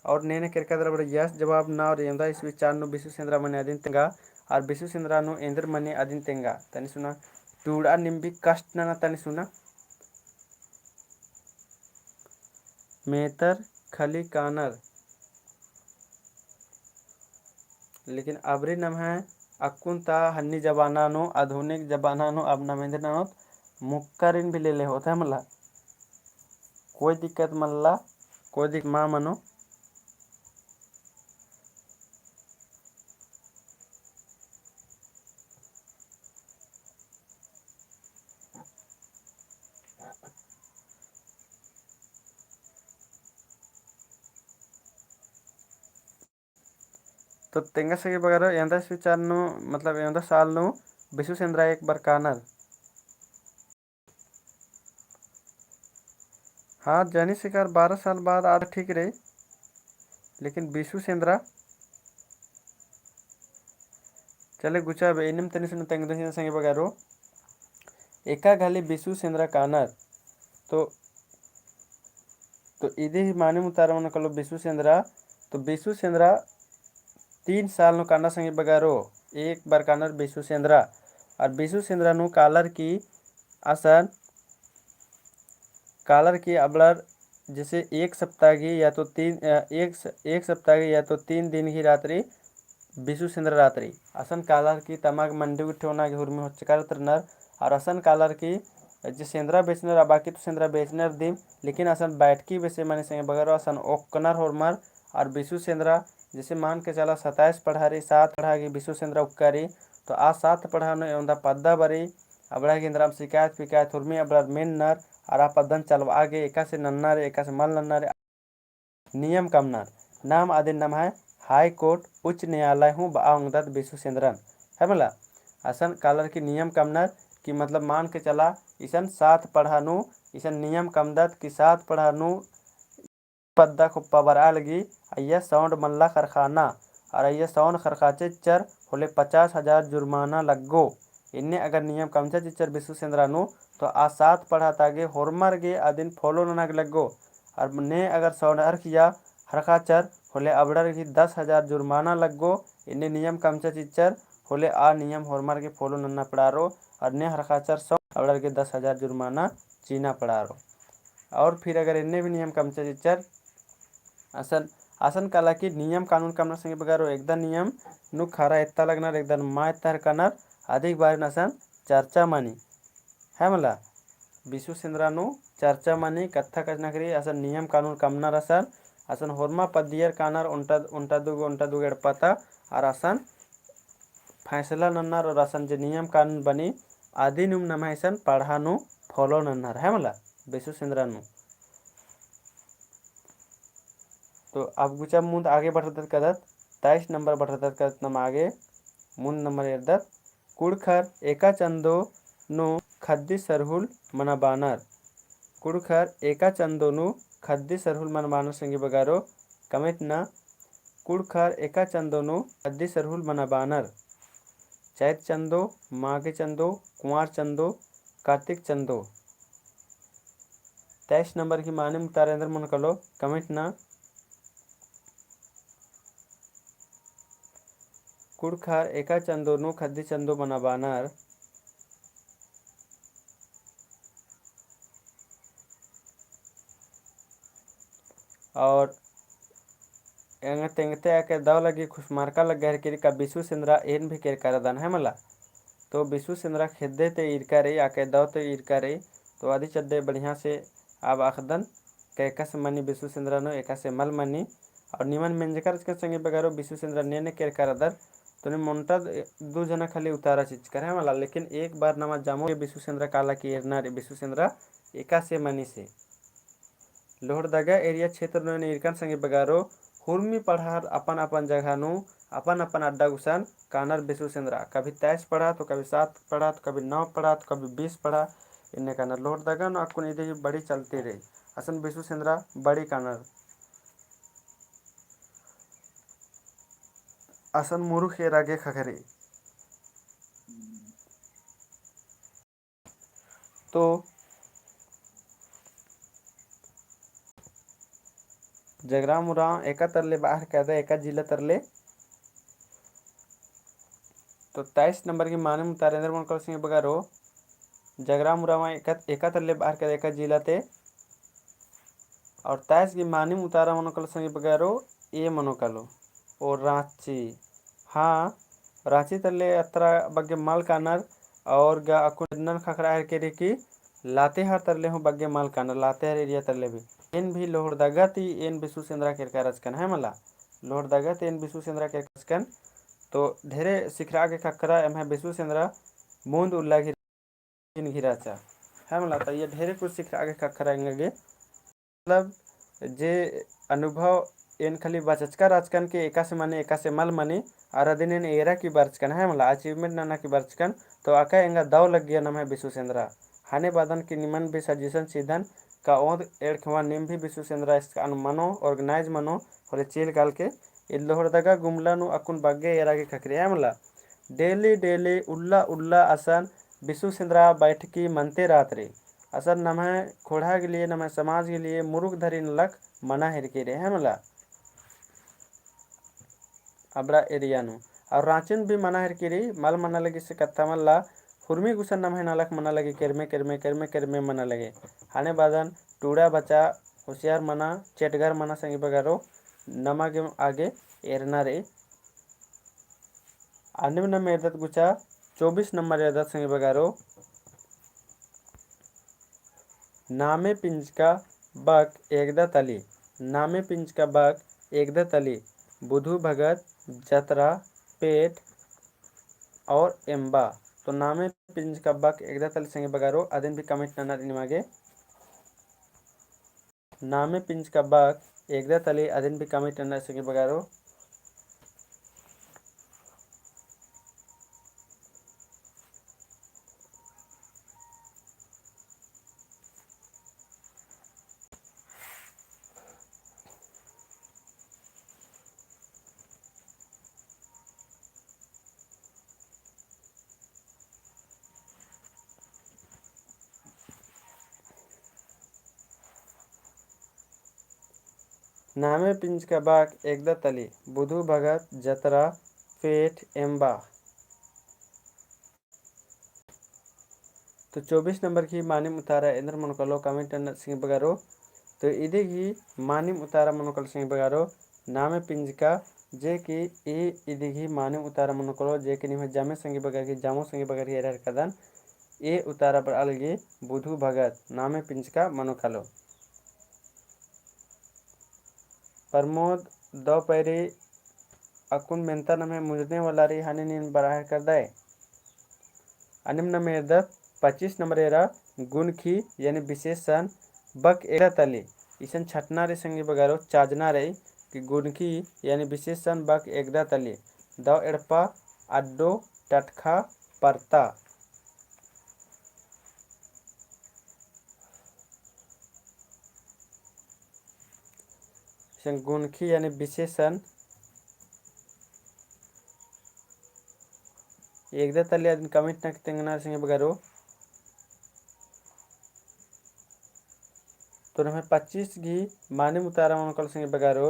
और नेन केरका रअदर अबड़र yes जवाब नना और एवंदा ईस्वी चान नू बिसु सेंदरा मनी अदिन तेंगा, और बिसु सेंदरा नू एन्दर मनी अदिन तेंगा। तनी सुना, टूड़ा निम्बी कष्ट नना तनी सुना। मेतर खली कानर। लेकिन अबरी नम्है अक्कुन ता हन्नी जमाना नू, आधुनिक जमाना नू अब नम एन्देर ननोत मुक्कारिन भी ले ले होत है मला। कोई दिक्कत मल्ला, कोई दिक्कत मा मनो। तो तेंगा संगी बगरो एवंदा विचार नू, मतलब एवंदा साल नू बिसु सेंद्रा एक बार कानर। हाँ, जनी सिकार बारह साल बाद आद ठीक रही, लेकिन बिसु सेंद्रा चले गुचा बे इनिम तनी सुन तेंगदन संगी बगरो। एका घली बिसु सेंद्रा कानर। तो, तो इदी ही माने मुतारा मनो कलो बिसु सेंद्रा। तो बिसु सेंद्रा तीन साल नू कानर संगी बगरो, एक बार कानर बिसु सेंद्रा। और बिसु सेंद्रा नू कालर की असन कालर की अबड़र जैसे एक सप्ताह की या तो तीन, अ, एक स-, एक सप्ताह की या तो तीन दिन की रात्रि बिसु सेंद्रा रात्रि। असन कालर की तमाग मंडी गुट्ठे ओना की हुरमी होच्चका रअनर, और असन कालर की जे सेंद्रा बेचनर, अबकी तो सेंद्रा बेचनर दिम, लेकिन असन बैठकी बेसे मनी संगी बगरो असन ओक्कनर होरमर, और बिसु सेंद्रा जैसे मान के चला सताइस पड़हा रई, सात पड़हा की बिसु सेंद्रा उक्का रई, तो आ सात पड़हा नू एवंदा पद्दा बरई, अबड़ा गे एन्दराम सिकायत पिकायत हुरमी अबड़र मेननर, अरा पद्दन चलवा गे एकासे नन्ना रे, एकासे मल नन्ना रे, नियम कमनर। नाम अदिन नम्है हाई कोर्ट, उच्च न्यायालय हूँ बआ ओंगदत बिसु सेंद्रन। है मला? असन कालर की नियम कमनर कि मतलब मान के चला, इसन सात पड़हा नू, इसन नियम कमदत कि सात पड़हा नू पद्दा खोप्पा बरआ लगी, अइय्या sound मल्ला खरखाना, और अइय्या sound खरखाचा चिच्चर होले पचास हजार जुर्माना लग्गो। इन्ने अगर नियम कमचा चिच्चर बिसु सेंद्रा नू, तो आ सात पड़हा ता गे होरमर गे अदिन follow नना गे लग्गो। और ने अगर sound अरखिया खरखाचर होले अबड़र गे दस हजार जुर्माना लग्गो। इन्ने नियम कमचा चिच्चर होले आ नियम होरमर गे follow नन्ना पड़ारो। और ने खरखाचर sound अबड़र गे दस हजार जुर्माना चीना पड़ारो। और फिर अगर एन्ने भी नियम कमचा चिच्चर, असन, असन काला कि नियम कानून कमना संगी बगरो एकदा नियम नू खरा एत्ता लगनर, एकदा मा एत्ता हरकनर, अधिक बारी असन चर्चा मनी। है मला, बिसु सेंद्रा नू चर्चा मनी, कत्था कछनखरी, असन नियम कानून कमनर असन, असन होरमा पद्दियर कानर ओन्टा, ओन्टा दुगो, ओन्टा दुगो एड़पा ता, और असन फैसला नन्नर और असन जे नियम कानून बनी, अदिनुम नम्है असन पड़हा नू follow नन्नर, है मला, बिसु सेंद्रा नू। तो अब गुचा मुन्द आगे बढ़रदत कदत, तेईस नंबर बढ़रदत कदत नम आगे, मुन्द नंबर एरदत, कुँड़ुख़र एका चंदो नू खद्दी सरहुल मनाबानर। कुँड़ुख़र एका चंदो नू खद्दी सरहुल मनाबानर संगी बगरो, comment ना। कुँड़ुख़र एका चंदो नू खद्दी सरहुल मनाबानर। चैत चंदो, माघे चंदो, कुँवार चंदो, कार्तिक चंदो। तेईस नंबर की मानिम उतारा एन्देर मनो कालो, comment ना। कुँड़ुख़र एका चंदो नू खद्दी चंदो मनाबानर। और एंग तेंगते आके दव लगी खुसमारका लग्गा हेरकी रई का बिसु सेंद्रा एन भी केरका रअदन, है मला। तो बिसु सेंद्रा खेद्दे ते ईरका रई, आके दव ते ईरका रई। तो अदी चड्डे बढ़िया से अब अख़दन का एकासे मनी बिसु सेंद्रा नू, एकासे मल मनी। और निमन मेंजका रहचकन संगी बगरो बिसु सेंद्रा ने ने केरका रअदर, तो निम ओन्टा दू जना खाली उतारा चिच्चकर, है मला। लेकिन एक बार नमा जमो बिसु सेंद्रा काला की एरना रई, बिसु सेंद्रा एकासे मनी से। लोहरदगा area क्षेत्र नू एन ईरकन संगी बगरो, हुरमी पड़हार अपन अपन जगह नू, अपन अपन अड्डा गुसन कानर बिसु सेंद्रा। कभी तेईस पड़हा तो कभी सात पड़हा तो कभी नौ पड़हा तो कभी बीस पड़हा, इन्ने कानर। लोहरदगा नू अक्कुन इदी ही बड़ी चलती रई। असन बिसु सेंद्रा बड़ी कानर। असन मुरुख एरा गे ख़क्खरी। तो जगराम उराँव एका तरले बअर कादय, एका जिला तरले। तो तेईस नंबर की मानिम उतारा एन्देर मनो कालो संगी बगरो, जगराम उराँव एका, एका तरले बअर कादय, एका जिला ते। और तेईस की मानिम उतारा मनो कालो संगी बगरो, ए मनो कालो, ओ राँची। हाँ, राँची तरले अत्रा बग्गे मल कानर, और गा अक्कुन एदनन ख़क्खरा हेरकी रई कि लातेहार तरले हूँ बग्गे मल कानर, लातेहार area तरले भी। एन भी लोहरदगा ती एन बिसुस एन्दरा केरका रहचकन है मला। लोहरदगा ती एन बिसुस एन्दरा केरका रहचकन। तो ढेरे सिखरआ गे ख़क्खरा एम्है बिसुस एन्दरा मुन्द उल्ला घी इन घिराचा। है मला, तो ये ढेरे कुछ सिखरआ गे ख़क्खरा एंगा गे। मतलब, जे अनुभव एन खाली बचचका रहचकन के एकासे मनी, एकासे मल मनी, अरा दिन एन एरा की बरचकन, है मला, achievement नना की बरचकन, तो अका एंगा दव लग्गिया नम्है बिसुस एन्दरा। ख़ने बअदन कि निमन भी suggestion चिअदन, का ओन्द एड़खवा नीम भी बिसुस एन्दरा एसकान मनो, organize मनो, होले चेल काल के, ईद लोहरदगा गुमला नू अक्कुन बग्गे एरा गे ख़क्खरई, है मला। Daily, daily उल्ला उल्ला असन बिसुस एन्दरा बैठकी मनते रअदत रई। असन नम्है ख़ोंड़हा के लिए, नम्है समाज के लिए मुरुख धरी नलख मना हेरकी रई, है मला। अबड़ा area नू। और राँची नू भी मना हेरकी रई, मल मना लगी से कत्था मल्ला, हुरमी गुसन नम्है नलख मना लगी, केरमे, केरमे, केरमे, केरमे मना लगी। ख़ने बअदन टूड़ा बचा, होशियार मना, चेटगर मना संगी बगरो, नमा गे आगे एरना रई। अन्नेम नम एरदत गुचा, चौबीस नंबर एरदत संगी बगरो। नामे पिंजका बक एकदा तली, नामे पिंजका बक एकदा तली, बुधु भगत, जतरा, पेट और एम्बा। तो नामे पिंजका बक एकदा तली संगी बगरो, अदिन भी comment नना रई निमा गे। नामे पिंजका बक एकदा तली, अदिन भी comment नना संगी बगरो। नामे पिंजका बक एकदा तली, बुधु भगत, जतरा, पेट, एम्बा। तो चौबीस नंबर गही मानिम उतारा एन्दर मनो कालो comment नना संगी बगरो। तो इदी गही मानिम उतारा मनो कालो संगी बगरो, नामे पिंजका, जे कि ई इदी गही मानिम उतारा मनो कालो, जे कि निम्है जमे संगी बगर गही, जमो संगी बगर गही एरा हेरकदन, ए उतारा बरआ लगी बुधु भगत, नामे पिंजका मनो कालो। प्रमोद दव पैरी अक्कुन मेन्ता नम्है मुंजने वाला रई, ख़ने नीन बरआ हेरकदय। अन्नेम नम एरदत पच्चीस नंबर एरा, गुनखी यानी विशेषण बक एकदा तली। इसन छटना रई संगी बगरो, चाजना रई कि गुनखी यानी विशेषण बक एकदा तली। दव एड़पा, अड्डो, टटखा, परता। इसन गुनखी यानी विशेषण एकदा तली, अदिन comment नना की तेंगना रई संगी बगरो। तो नम्है पच्चीस गही मानिम उतारा मनो कालो संगी बगरो,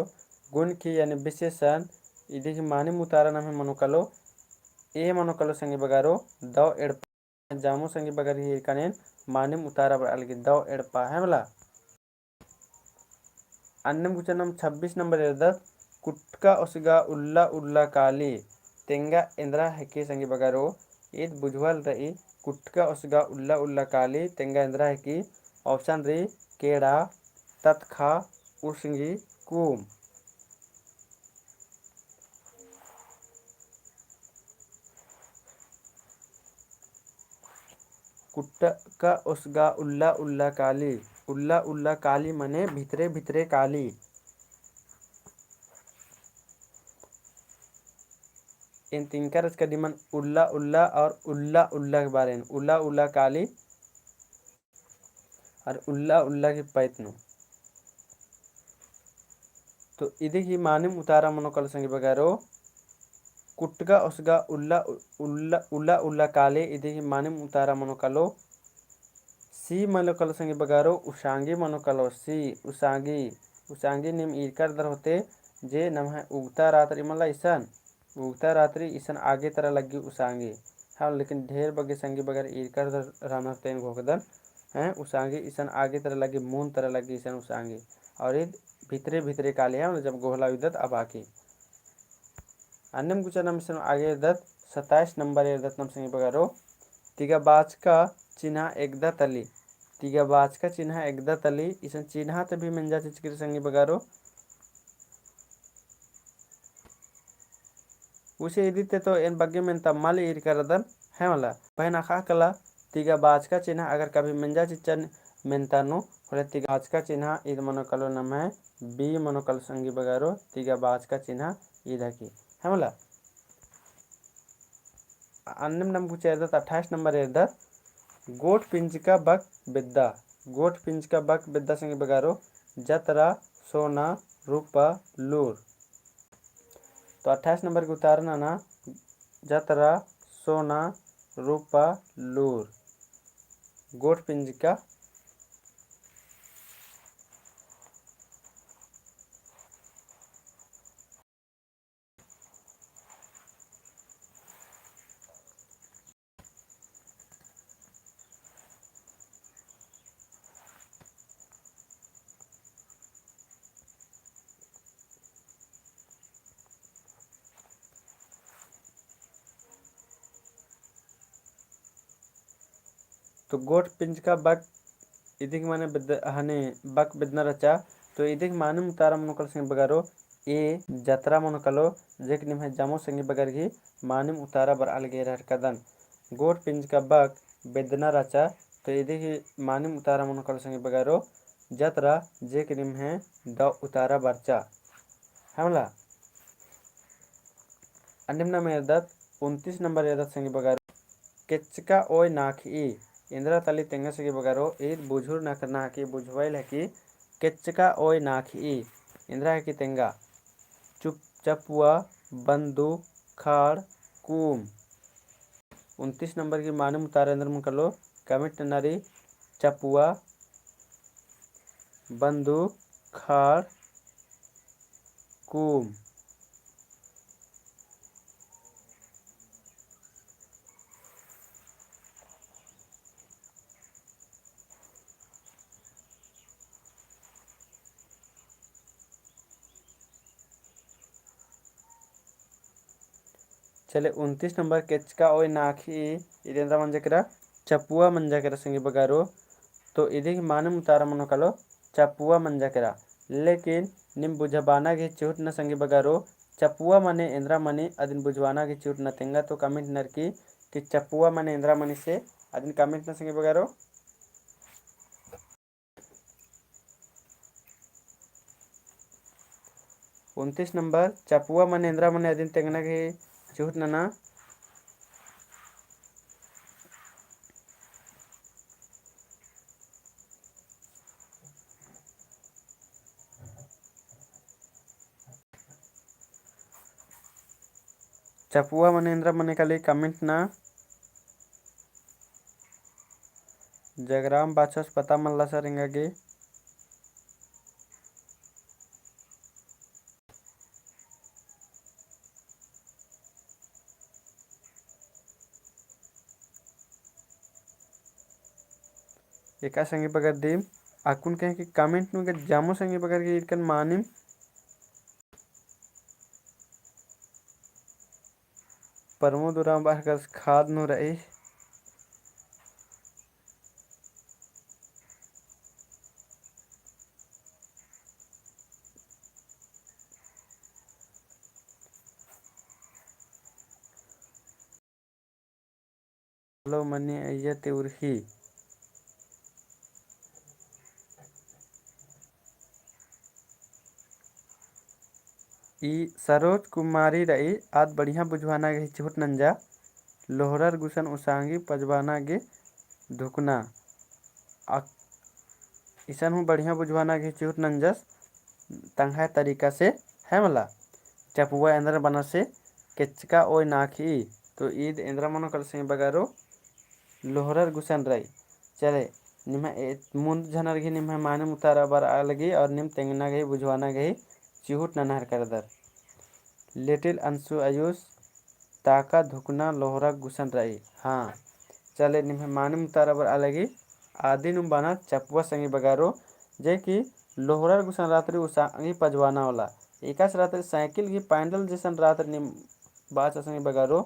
गुनखी यानी विशेषण, इदी गही मानिम उतारा नम्है मनो कालो, ए मनो कालो संगी बगरो, दव एड़पा। जमो संगी बगर गही एरकन एन मानिम उतारा बरआ लगी दव एड़पा, है मला। अन्नेम गुचा नम छब्बीस नंबर एरदत, कुटका ओसगा उल्ला उल्ला काली, तेंगा एन्दरा हेके संगी बगरो। ईद बुझवाल रई, कुटका ओसगा उल्ला उल्ला काली, तेंगा एन्दरा हेके। Option रई केड़ा, ततखा, उसंगी, कूम। कुटका ओसगा उल्ला उल्ला काली, उल्ला उल्ला काली मने भितरे भितरे काली। एन तिंकर अचका दिमन उल्ला उल्ला और उल्ला उल्ला के बारे में, उल्ला उल्ला काली और उल्ला उल्ला की पैत नू। तो इदी गही मानिम उतारा मनो कालो संगी बगरो, कुटका ओसगा उल्ला, उल्ला, उल्ला, उल्ला काली, इदी गही मानिम उतारा मनो कालो। सी मनो कालो संगी बगरो, उसांगी मनो कालो, सी, उसांगी। उसांगी नीम ईरकर दर होते, जे नम्है उगता रात रई मला इसन। उगता रात रई इसन आगे तरा लग्गी उसांगी। हाँ, लेकिन ढेर बग्गे संगी बगर ईरकर रअनर तेन घोखदन, हैं, उसांगी इसन आगे तरा लग्गी, मुन्द तरा लग्गी इसन उसांगी। और ईद भितरे भितरे काली है, मतलब जब गोहला उइदत अबकी। अन्नेम गुचा नाम इसन आगे एरदत, सत्ताईस नंबर एरदत नाम संगी बगरो, तिगा बाचका चिन्हा एकदा तली। तिगा बाचका चिन्हा एकदा तली, इसन चिन्हा ता भी मेंजा चिच्चकी रई संगी बगरो। उसे इदी ता तो एन बग्गे मेन्ता मल ईरका रअदन, है मला। पहें अख़ा कला, तिगा बाचका चिन्हा अगर कभी मेंजा चिच्चन मेन्ता नू, होले तिगा बाचका चिन्हा ईद मनो कलो नम्है B मनो कलो संगी बगरो, तिगा बाचका चिन्हा ईद हिकी, है मला। अन्नेम नाम गुचा एरदत, अट्ठाईस नंबर एरदत, गोट पिंजका बक बेद्दा। गोट पिंजका बक बेद्दा संगी बगरो, जतरा, सोना, रूपा, लूर। तो अट्ठाईस नंबर गही उतारा नना, जतरा, सोना, रूपा, लूर। गोट पिंजका। तो गोट पिंजका बक इदिक माने बेद-, हने बक बेदना रहचा। तो इदिक मानिम उतारा मनो कलो संगी बगरो A जतरा मनो कलो, जे कि निम्है जम्मो संगी बगर गही मानिम उतारा बरआ लगी एरहर कादन। गोट पिंजका बक बेदना रहचा, तो इदिक मानिम उतारा मनो कलो संगी बगरो जतरा, जे कि निम्है दव उतारा बरचा। है मला। अन्नेम नाम एरदत, उनतीस नंबर एरदत संगी बगरो। केच्चका ओय नाखई, एन्दरा तली तेंगा संगी बगरो, ईद बुझुर नखरना हिकी, बुझवाइल हिकी, केच्चका ओय नाखई, एन्दरा हिकी तेंगा। चुप-, चपुआ, बंदूक, खाड़, कूम। उनतीस नंबर गही मानिम उतारा एन्दरा मनो कलो, comment नना रई, चपुआ, बंदूक, खाड़, कूम। चले, उनतीस नंबर केच्चका ओय नाखई, ईद एन्दरा मंजा केरा, चपुआ मंजा केरा संगी बगरो। तो इदिक मानिम उतारा मनो कलो, चपुआ मंजा केरा। लेकिन नीम बुझबाना गही चिहुट ना संगी बगरो, चपुआ मने एन्दरा मनी अदिन बुझबाना गही चिहुट ना तेंगा। तो comment नरकी कि चपुआ मने एन्दरा मनी से अदिन comment ना संगी बगरो। उनतीस नंबर, चपुआ मने एन्दरा मने अदिन तेंगना गही चिहुट नना। चपुआ मने एन्दरा मने काली comment ना। जगराम बाचस पता मल्ला सर एंगा गे। एका संगी बगर दिम, अक्कुन कहे कि comment नू गे जामो संगी बगर गे इरकन मानिम। प्रमोद उराँव बअर कस खाद नू रई। Hello मनी अइया ती उरही। ई सरोज कुमारी रई, आद बढ़िया बुझवाना गही चिहुट नंजा, लोहरर गुसन उसांगी पजवाना गे धुकना। आ, इसन हूँ बढ़िया बुझवाना गही चिहुट नंजस, तंग्है तरीका से है मला। चपुआ एन्दर बना से केचका ओय नाखी, तो ईद एन्दरा मनो कल से बगारो लोहरर गुसन रई। चले, निम्है ए-, मुन्द झनर गही निम्है मानिम उतारा बरआ लगी और नीम तेंगना गही बुझवाना गही चिहुट ननहर करदर। Little अंशु आयुष ताका धुकना लोहरा गुसन रई। हाँ, चले निम्है मानिम उतारा बरआ लगी आदिनुम बना चपुआ संगी बगारो, जे कि लोहरर गुसन रातरी उसांगी पजवाना वाला। एकास रातरी साइकिल गही पैंडल जैसन रातरी नीम बाचा संगी बगरो,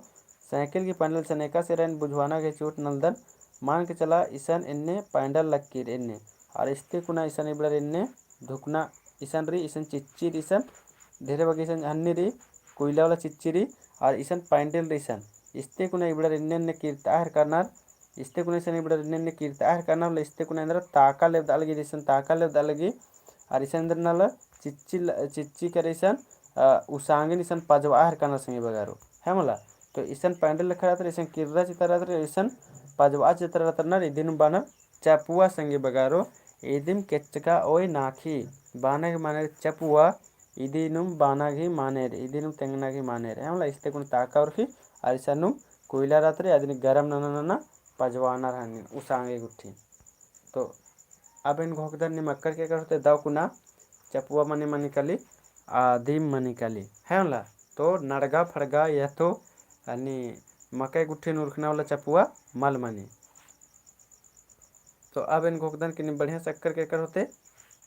साइकिल की पैंडल इसन एकासे रई एन बुझवाना गे चिहुट नन्दन। मान के चला इसन एन्ने पैंडल लक्कीर एन्ने। और इस्ते कुना इसन इबड़र एन्ने धुकना इसन रई, इसन चिच्ची रई इसन, ढेरे बग्गे इसन हन्नी रई, कोइला वाला चिच्ची रई, और इसन पैंडल रई इसन। इस्ते कुना इबड़र एन्ने एन्ने किरता हेरका रअनर, इस्ते कुना इसन इबड़र एन्ने एन्ने किरता हेरका रअनर, इस्ते कुना एन्दरा ताका लेबदआ लगी, इसन ताका लेबदआ लगी, और इसन एन्दरा नल चिच्ची ल-, चिच्ची करे इसन, अ, उसांगिन इसन पजवा हेरका रअनर संगी बगरो, है मला। तो इसन पैंडल लेखा रअदर, इसन किर्रा चिता रअदर, इसन पजवा चिता रअदर, इदिन बअनर चपुआ संगी बगरो। इदिम केच्चका ओय नाखी, बअना गही मानेर चपुआ, इदिनुम बअना गही मानेर, इदिनुम तेंगना गही मानेर, है मला। इस्ते कुना ताका उरखी, और इसानुम कोइला रअदर, अदिन गरम नना नना पजवानर हनी, उसांगे गुट्ठी। तो अब एन घोखदन नीम अक्कर केकर होते दव कुना, चपुआ मनी मनी काली, आदिम मनी काली, है मला। तो नड़गा फड़गा यह तो हनी मकई गुट्ठिन उरखना वाला चपुआ मल मनी। तो अब एन घोखदन कि नीम बढ़िया से अक्कर केकर होते।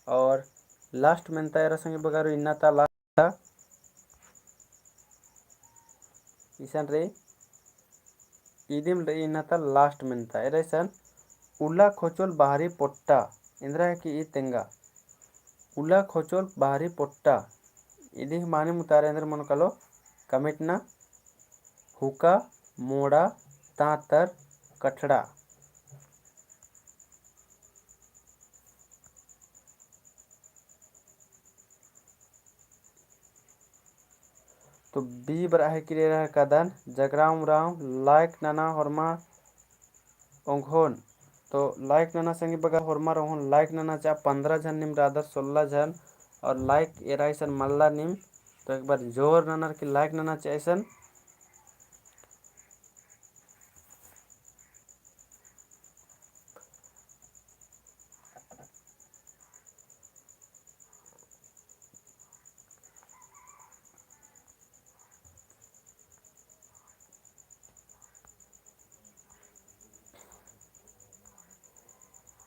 और last मेन्ता एरा संगी बगरो इन्ना ता last इसन रई, इदिम रई इन्ना ता last मेन्ता एरा इसन उला खोचोल बाहरी पोट्टा, एन्दरा है कि ई तेंगा। उला खोचोल बाहरी पोट्टा, इदी गही मानिम उतारा एन्दरा मनो कालो comment ना। हुका, मोड़ा, तांतर, कठड़ा। तो B बरआ है कि एरा हेरकादन, जगराम उराँव like नना होरमा ओंघोन। तो like नना संगी बगर होरमा ओंघोन, like नना चा, पन्द्रह झन नीम रअदर, सोलह झन, और like एरा इसन मल्ला नीम। तो एक बार जोर ननर कि like नना चा इसन।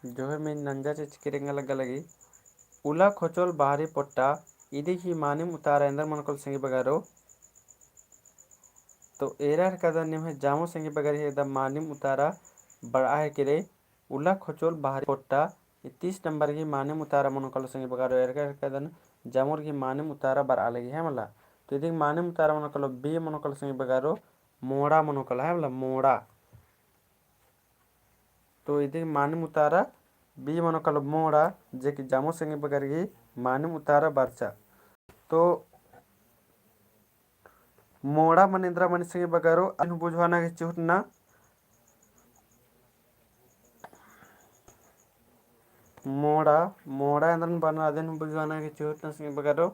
जो है मैं नंजा चिचकी रेंगा लग्गा लगी। उला खोचोल बाहरी पोट्टा, इदी गही मानिम उतारा एन्दर मनो कालो संगी बगरो। तो एरा हेरकादन नीम है जामो संगी बगर ही एकदम मानिम उतारा बरआ है कि रे। उला खोचोल बाहरी पोट्टा, ई तीस नंबर गही मानिम उतारा मनो कालो संगी बगरो, एरा हेरकादन जामोर गही मानिम उतारा बरआ लगी है मला। तो इदी गही मानिम उतारा मनो कालो B मनो कालो संगी बगरो, मोड़ा मनो कालो है मला, मोड़ा। तो इदी गही मानिम उतारा B मनो कालो मोड़ा, जे कि जामो संगी बगर गही मानिम उतारा बरचा। तो मोड़ा मने एन्दरा मनी संगी बगरो, अदिन बुझवाना गही चिहुट ना। मोड़ा, मोड़ा एन्दरन बअनर अदिन बुझवाना गही चिहुट ना संगी बगरो।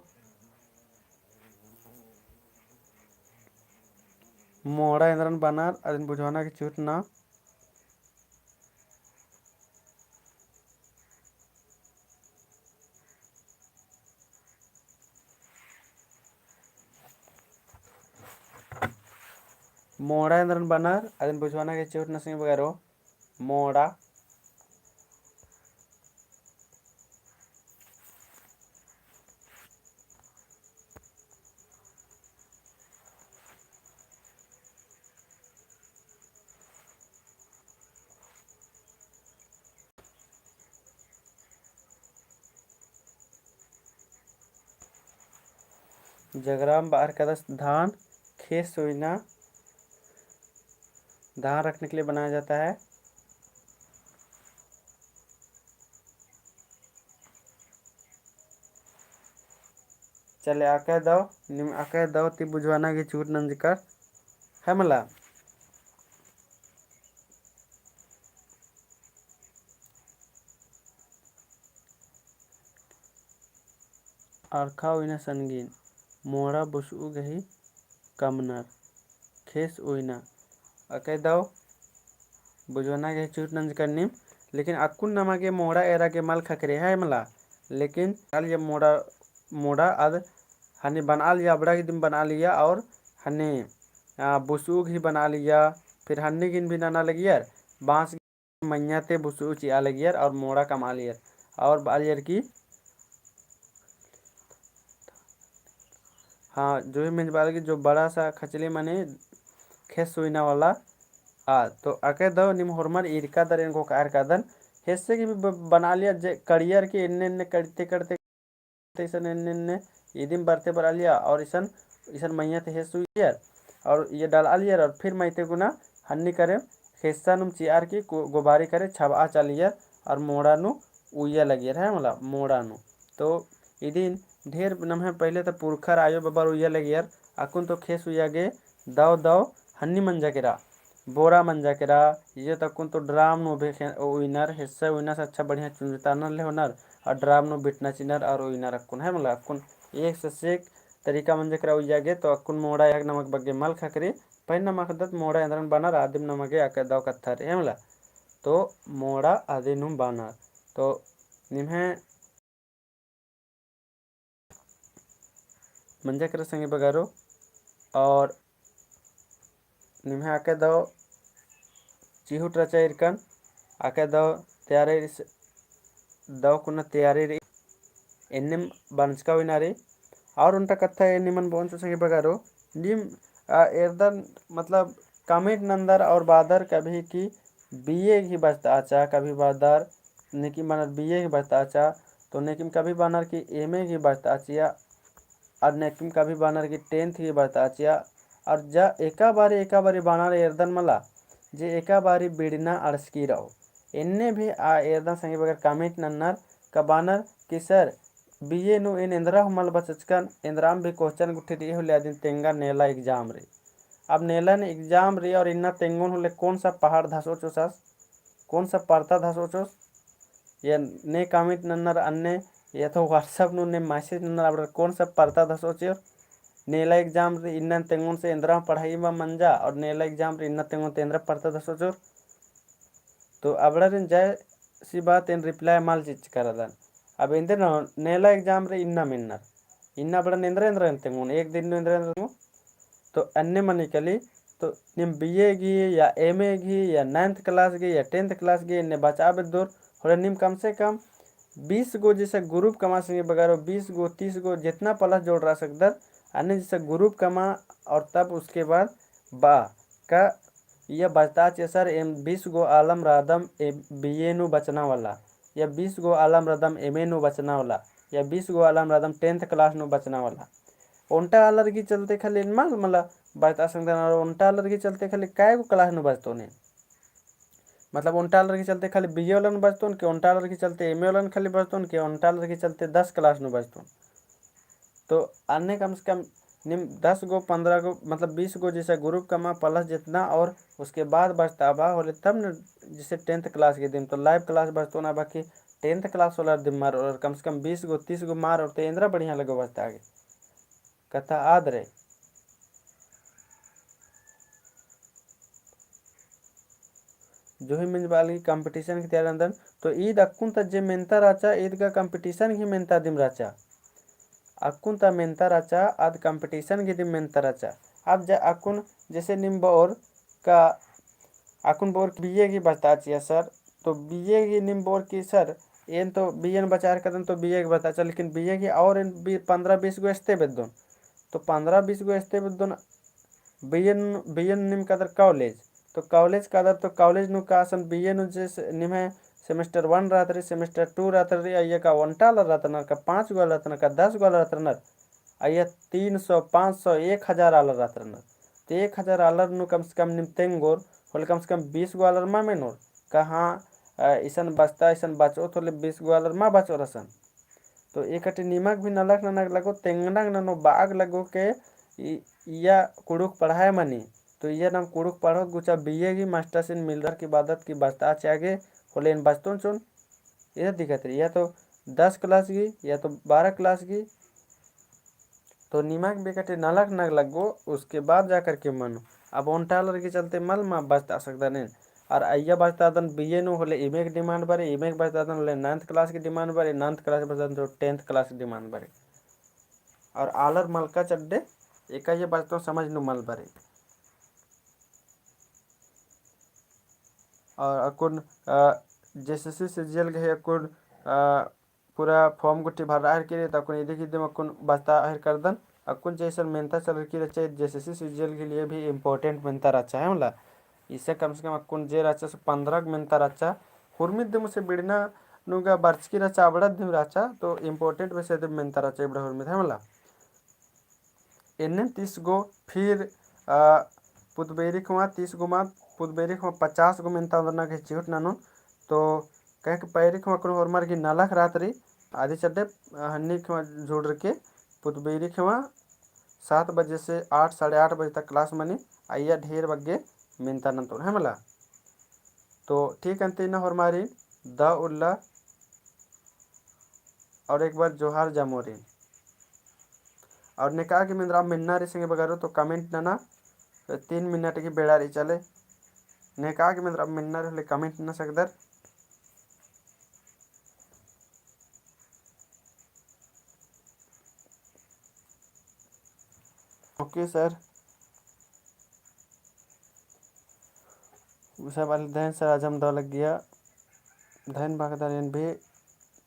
मोड़ा एन्दरन बअनर अदिन बुझवाना गही चिहुट ना। मोड़ा एन्दरन बअनर अदिन बुझवाना गही चिहुट ना संगी बगरो। मोड़ा। जगराम बरआ हेरकादस धान खेस ओइना, धान रखने के लिए बनाया जाता है। चले अकय दव, नीम अकय दव ती बुझवाना गही चिहुट नंजकर है मला। अरखा ओइना सनगिन, मोड़ा बुसु गही कमनर, खेस ओइना। अकय दव बुझवाना गही चिहुट नंजकर नीम, लेकिन अक्कुन नमा गे मोड़ा एरा गे मल ख़क्खरे है मला, लेकिन आल ये मोड़ा, मोड़ा अद हनी बनालिया, अबड़ा गही दिम बनालिया और हनी, आ, बुसु गही बनालिया, फिर हनी गिन भी नना लगियर, बाँस मइय्याँ ते बुसु चिआ लगियर और मोड़ा कमआलियर और बआलियर कि हाँ, जो ही मेंजबाल की जो बड़ा सा खचली मनी खेस उइना वाला। आ, तो अके दव नीम होरमर ईरका दर एन घोखार कादन। हेस्से की भी ब-, बना लिया जे कड़ियर की एन्ने एन्ने कड़ते कड़ते इसन एन्ने एन्ने इदिम बरते बरआ लिया और इसन, इसन मइय्याँ ती हेस उइयर और ये डलआ लियर और फिर मइय्याँ ती गुना हन्नी करे खेस्सा नुम चिअर की गो-, गोबारी करे छबआ चालियर और मोड़ा नू उइया लगियर है मला मोड़ा नू। तो इदिन ढेर नम्है पहिले तो पुरखर आयो बबर उइया लगियर, अक्कुन तो खेस उइया गे दव दव हन्नी मंजा केरा। बोरा मंजा केरा, इजे तक्कुन तो ड्राम नू भी खे-, उइनर, हेस्सा उइना से अच्छा बढ़िया चुंजतानर ले होनर, और ड्राम नू बिटना चिनर और उइनर अक्कुन, है मला, अक्कुन एक से सेक तरीका मंजा केरा उइया गे, तो अक्कुन मोड़ा याक नमक बग्गे मल खकरी, पहें नमक दत मोड़ा एन्द्रन बअनर आदिम नमगे अके दव कत्था रई, है मला, तो मोड़ा आदि नू बअनर, तो निम्है मंजा केरा संगी बगारो, और निम्है अके दव चिहुट रचा इरकन, अके दव तैयारी स-, दव कुना तैयारी रई, एन्नेम बंचका उइना रई। और ओन्टा कत्था ए निमन बओन चो संगी बगारो, नीम, आ, एरदन मतलब comment नंदर और बादर कभी की बीए ही बचता आचा, कभी बादर नेकिम बअनर बीए ही बचता आचा, तो नेकिम कभी बअनर की एमए ही बचता आचिया, और नेकिम कभी बअनर की tenth ही बचता आचिया, और जा एका बारी, एका बारी बअनर एरदन मला, जे एका बारी बिड़ना अड़सकी रओ। एन्ने भी आ एरदन संगी बगर comment नन्नर का बअनर कि sir, बीए नू एन एन्द्रा हूँ मल बचचकन, एन्द्राम भी question गुट्ठी रई होले अदिन तेंगा नेला exam रई। अब नेला ने exam रई और इन्ना तेंगोन होले कौन सा पहाड़ धसोचोस आस? कौन सा परता धसोचोस? या ने comment नन्नर अन्ने, या तो WhatsApp नू ने message नन्नर अबड़र कौन सा परता धसोचोर? नेला exam रई इन्ना तेंगोन से एन्द्रा पढ़ाई मा मंजा और नेला exam रई इन्ना तेंगोन ते एन्द्रा परता धसोचोर? तो अबड़ारिन जय सी बात एन reply मल चिच्चका रअदन। अब एन्देर नू नेला exam रई इन्ना मेन्नर। इन्ना अबड़न एन्द्रा एन्द्रा तेंगोन, एक दिन नू एन्द्रा एन्द्रा तेंगोन। तो अन्ने मनी कली, तो नीम बीए गही या एमए गही या ninth class गही या tenth class गही एन्ने बचआ बेद्दोर, होले नीम कम से कम बीस गो जैसे group कमआ संगी बगारो, बीस गो, तीस गो, जितना plus जोड़ रआ सकदर, अन्ने जैसे group कमआ और तब उसके बाद बआ का इया बचता चिया sir, एम बीस गो आलम रअदम ए, बीए नू बचना वाला, या बीस गो आलम रअदम एमए नू बचना वाला, या बीस गो आलम रअदम tenth class नू बचना वाला। ओन्टा आलर गही चलते खाली एन मल, मला बचता संगदन, और ओन्टा आलर गही चलते खाली काय गो class नू बचतोन एन? मतलब ओन्टा आलर गही चलते खाली बीए वालन बचतोन, कि ओन्टा आलर गही चलते एमए वालन खाली बचतोन, कि ओन्टा आलर गही चलते दस class नू बचतोन? तो अन्ने कम से कम नीम दस गो, पन्द्रह गो, मतलब बीस गो जैसे group कमआ plus जितना, और उसके बाद बचता बआ होले तब न जैसे tenth class गही दिम तो live class बचतोन, बाकी tenth class वाला दिम मल रओर, और कम से कम बीस गो, तीस गो मल रओर, तो एन्द्रा बढ़िया लगो बचता गे। कत्था आद रई। जो ही मेंजबाल गही competition गही तैयारी नन्दन, तो ईद अक्कुन ता जे मेन्ता रहचा, ईद का competition गही मेन्ता दिम रहचा। अक्कुन ता मेन्ता रहचा, आद competition गही दिम मेन्ता रहचा। अब जा अक्कुन जैसे नीम बओर का, अक्कुन बओर बीए गही बचता चिया sir, तो बीए गही नीम बओर कि sir, एन तो बीए न बचार कदन तो बीए गही बचता चिया, लेकिन बीए गही और एन बी-, पन्द्रह बीस गो एस्ते बेद्दोन। तो पन्द्रह बीस गो एस्ते बेद्दोन, बीएन, बीएन नीम कादर college, तो college कादर तो college नू का असन बीए नू जे से-, निम्है semester one रहत रई, semester two रहत रई, अइया का ओन्टा आलर रहत रअनर, का पाँच गो आलर रहत रअनर, का दस गो आलर रहत रअनर, अइया तीन सौ, पाँच सौ, एक हजार आलर रहत रअनर। तो एक हजार आलर नू कम से कम नीम तेंगोर, होले कम से कम बीस गो आलर मा मेनोर, का हाँ, अ, इसन बचता, इसन बचओत होले बीस गो आलर मा बचओर असन। तो एकटी निमक भी नलख ननक लगो, तेंगनक ननो बाग लगो के इ-, इया कुँड़ुख़ पढ़ाय मनी। तो इया नाम कुँड़ुख़ पढ़ोत गुचा बीए गही मास्टरसिन मिलरर की बादत की बचता चिया गे, होले एन बचतोन चोन। इया दिक्कत रई, या तो दस class गही, या तो बारह class गही। तो निमक भी एकटी नलख नग लगो, उसके बाद जा करके मनो। अब ओन्टा आलर गही चलते मल मा बचता सकदन एन। और अइया बचतादन बीए नू होले एमए गही demand बरई, एमए गही बचतादन होले ninth class गही demand बरई, ninth class बचतादन तो tenth class गही demand बरई। और आलर मलका चड्डे एका इया बचतोन समझ नू मल बरई। और अक्कुन, अ, JSSC CGL गही अक्कुन, अ, पूरा form गुट्ठी भर्रा हेलरकी रई, तो अक्कुन इदी गही दिम अक्कुन बचता हेलरकदन। अक्कुन जैसन मेन्ता चलरकी रहचा, JSSC CGL के लिए भी important मेन्ता रहचा, है मला। इसे कम से कम अक्कुन जे रहचा से पन्द्रह मेन्ता रहचा। हुरमित दिम से बिड़ना नुगा बरचकी रहचा, अबड़ा दिम रहचा, तो important बेसे दिम मेन्ता रहचा, इबड़ा हुरमित, है मला। एन्ने तीस गो, फिर, आ, पुतबेरी खमा तीस गो मा, पुतबेरी खमा पचास गो मेन्ता ओन्दरना गे चिहुट ननोन। तो कहे कि पैरी खमा कुन होरमर की नलख रात रई, आदि चड्डे, आ, हन्नी खमा जुड़रके पुतबेरी खमा सात बजे से आठ, साढ़े आठ बजे तक class मनी, अइय्या ढेर बग्गे मेन्ता नन्तोन, है मला। तो ठीक अन्ते इन्ना होरमारिन दव उल्ला और एक बार जोहार जमोरिन। और नेका गे मेन्द्रा मेन्ना रई संगे बगरो तो comment नना, तीन minute की बेड़ा रई चले। नेका गे मेन्द्रा मेन्ना रई होले comment नना सकदर। OK sir। उसे वाले धैन sir, आज हम दव लग्गिया। धैन बागदर एन भी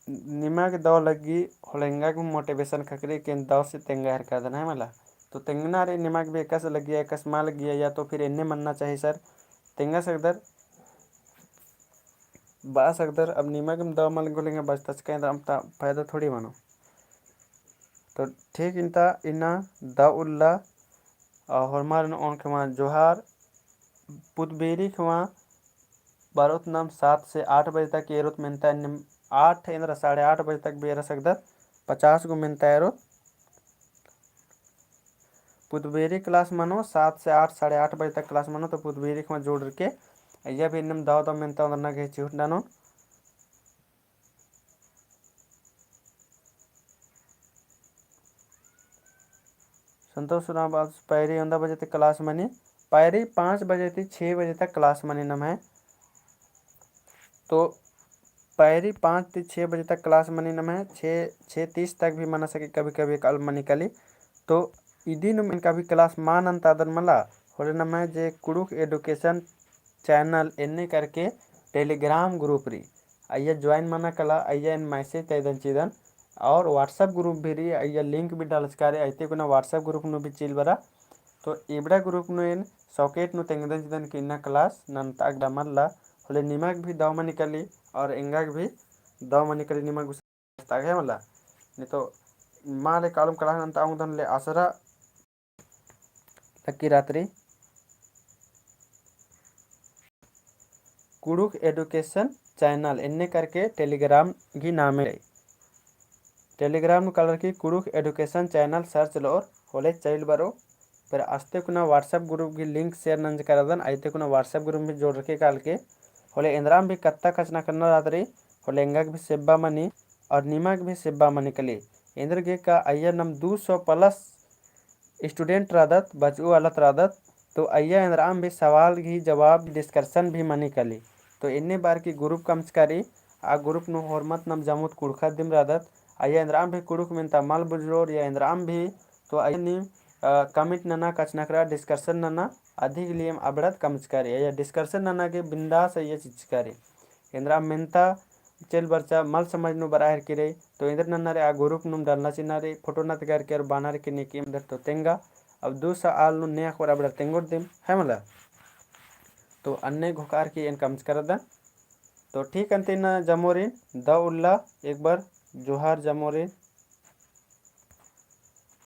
निमा गे दव लग्गी, होले एंगा गे motivation ख़क्खरी कि एन दव से तेंगा हेरकादन, है मला। तो तेंगना रई निमा गे भी एकासे लग्गिया, एकासे मा लग्गिया, या तो फिर एन्ने मन्ना चाही sir, तेंगा सकदर। बआ सकदर, अब निमा गे दव मल गोलेंगे बचता चका, इन्द्रा अम्ता फायदा थोड़ी मनो। तो ठीक इन्ता इन्ना दव उल्ला, आ, होरमारिन ओन खमा जोहार। पुतबेरी खमा बरोत नम सात से आठ बजे तक एरोत मेन्ता, एन्ने आठ एन्द्रा साढ़े आठ बजे तक भी एरा सकदर, पचास गो मेन्ता एरोत। पुतबेरी class मनो, सात से आठ, साढ़े आठ बजे तक class मनो, तो पुतबेरी खमा जुड़रके, अइय्या भी एन्नेम दव दव मेन्ता ओन्दरना गे चिहुट ननोन। संतोष उराँव बआ, पैरी ओन्दा बजे ती class मनी, पैरी पाँच बजे ती छः बजे तक class मनी नम्है। तो पैरी पाँच ती छः बजे तक class मनी नम्है, छः, छः तीस तक भी मना सके, कभी कभी काल मनी कली। तो इदिनुम एन कभी class मा नन्तादन मला, होले नम्है जे कुँड़ुख़ education channel एन्ने करके Telegram group रई, अइय्या join मना कला, अइय्या एन message तैदन चिदन, और WhatsApp group भी रई, अइय्या link भी डालचका रई, अइते कुना WhatsApp group नू भी चिल बरा। तो इबड़ा group नू एन socket नू तेंगदन चिदन कि इन्ना class नन्ता गा मल्ला, होले निमा गे भी दव मनी कली और एंगा गे भी दव मनी कली, निमा गे गुस्सा तागे मला। नहीं तो माले कालम class नन्ता ओंगदन ले आसरा लक्की रात्रि। कुँड़ुख़ education channel एन्ने करके Telegram गही नामे रई। Telegram नू कालर की कुँड़ुख़ education channel search लओर होले चइल बरो। फिर आस्ते कुना WhatsApp group गही link share नंजका रअदन, अइते कुना WhatsApp group में जोड़रके काल के होले एन्द्राम भी कत्था कछनखरना रअदरी, होले एंगा गे भी सेब्बा मनी और निमा गे भी सेब्बा मनी कली। एन्देरगे का अइय्या नम दू सौ plus student रअदत, बचऊ आलत रअदत, तो अइय्या एन्द्राम भी सवाल गही जवाब discussion भी मनी कली। तो एन्ने बार की group कमचका रई, आ group नू होरमत नम जमुत कुँड़ुख़ दिम रअदत, अइय्या एन्द्राम भी कुँड़ुख़ मेन्ता मल बुझरोर या एन्द्राम भी, तो अइय्या नीम, अ, comment नना, कछनखरआ, discussion नना, अदिक लिए अबड़त कमचका रई, अइय्या discussion नना गे बिंदास अइय्या चिचका रई। एन्द्राम मेन्ता चइल बरचा मल समझ नू बरआ हेरकी रई, तो एन्देर नन्ना रई आ group नुम डालना चिअना रई, photo नतगर के और बानर के नेके एन्देर तो तेंगा, अब दू सौ आल नू ने अख़ोर अबड़ा तेंगोर दिम, है मला। तो अन्ने घोकार की एन कमचका रअदन। तो ठीक अन्ते इन्ना जमोरिन, दव उल्ला एक बार जोहार जमोरिन।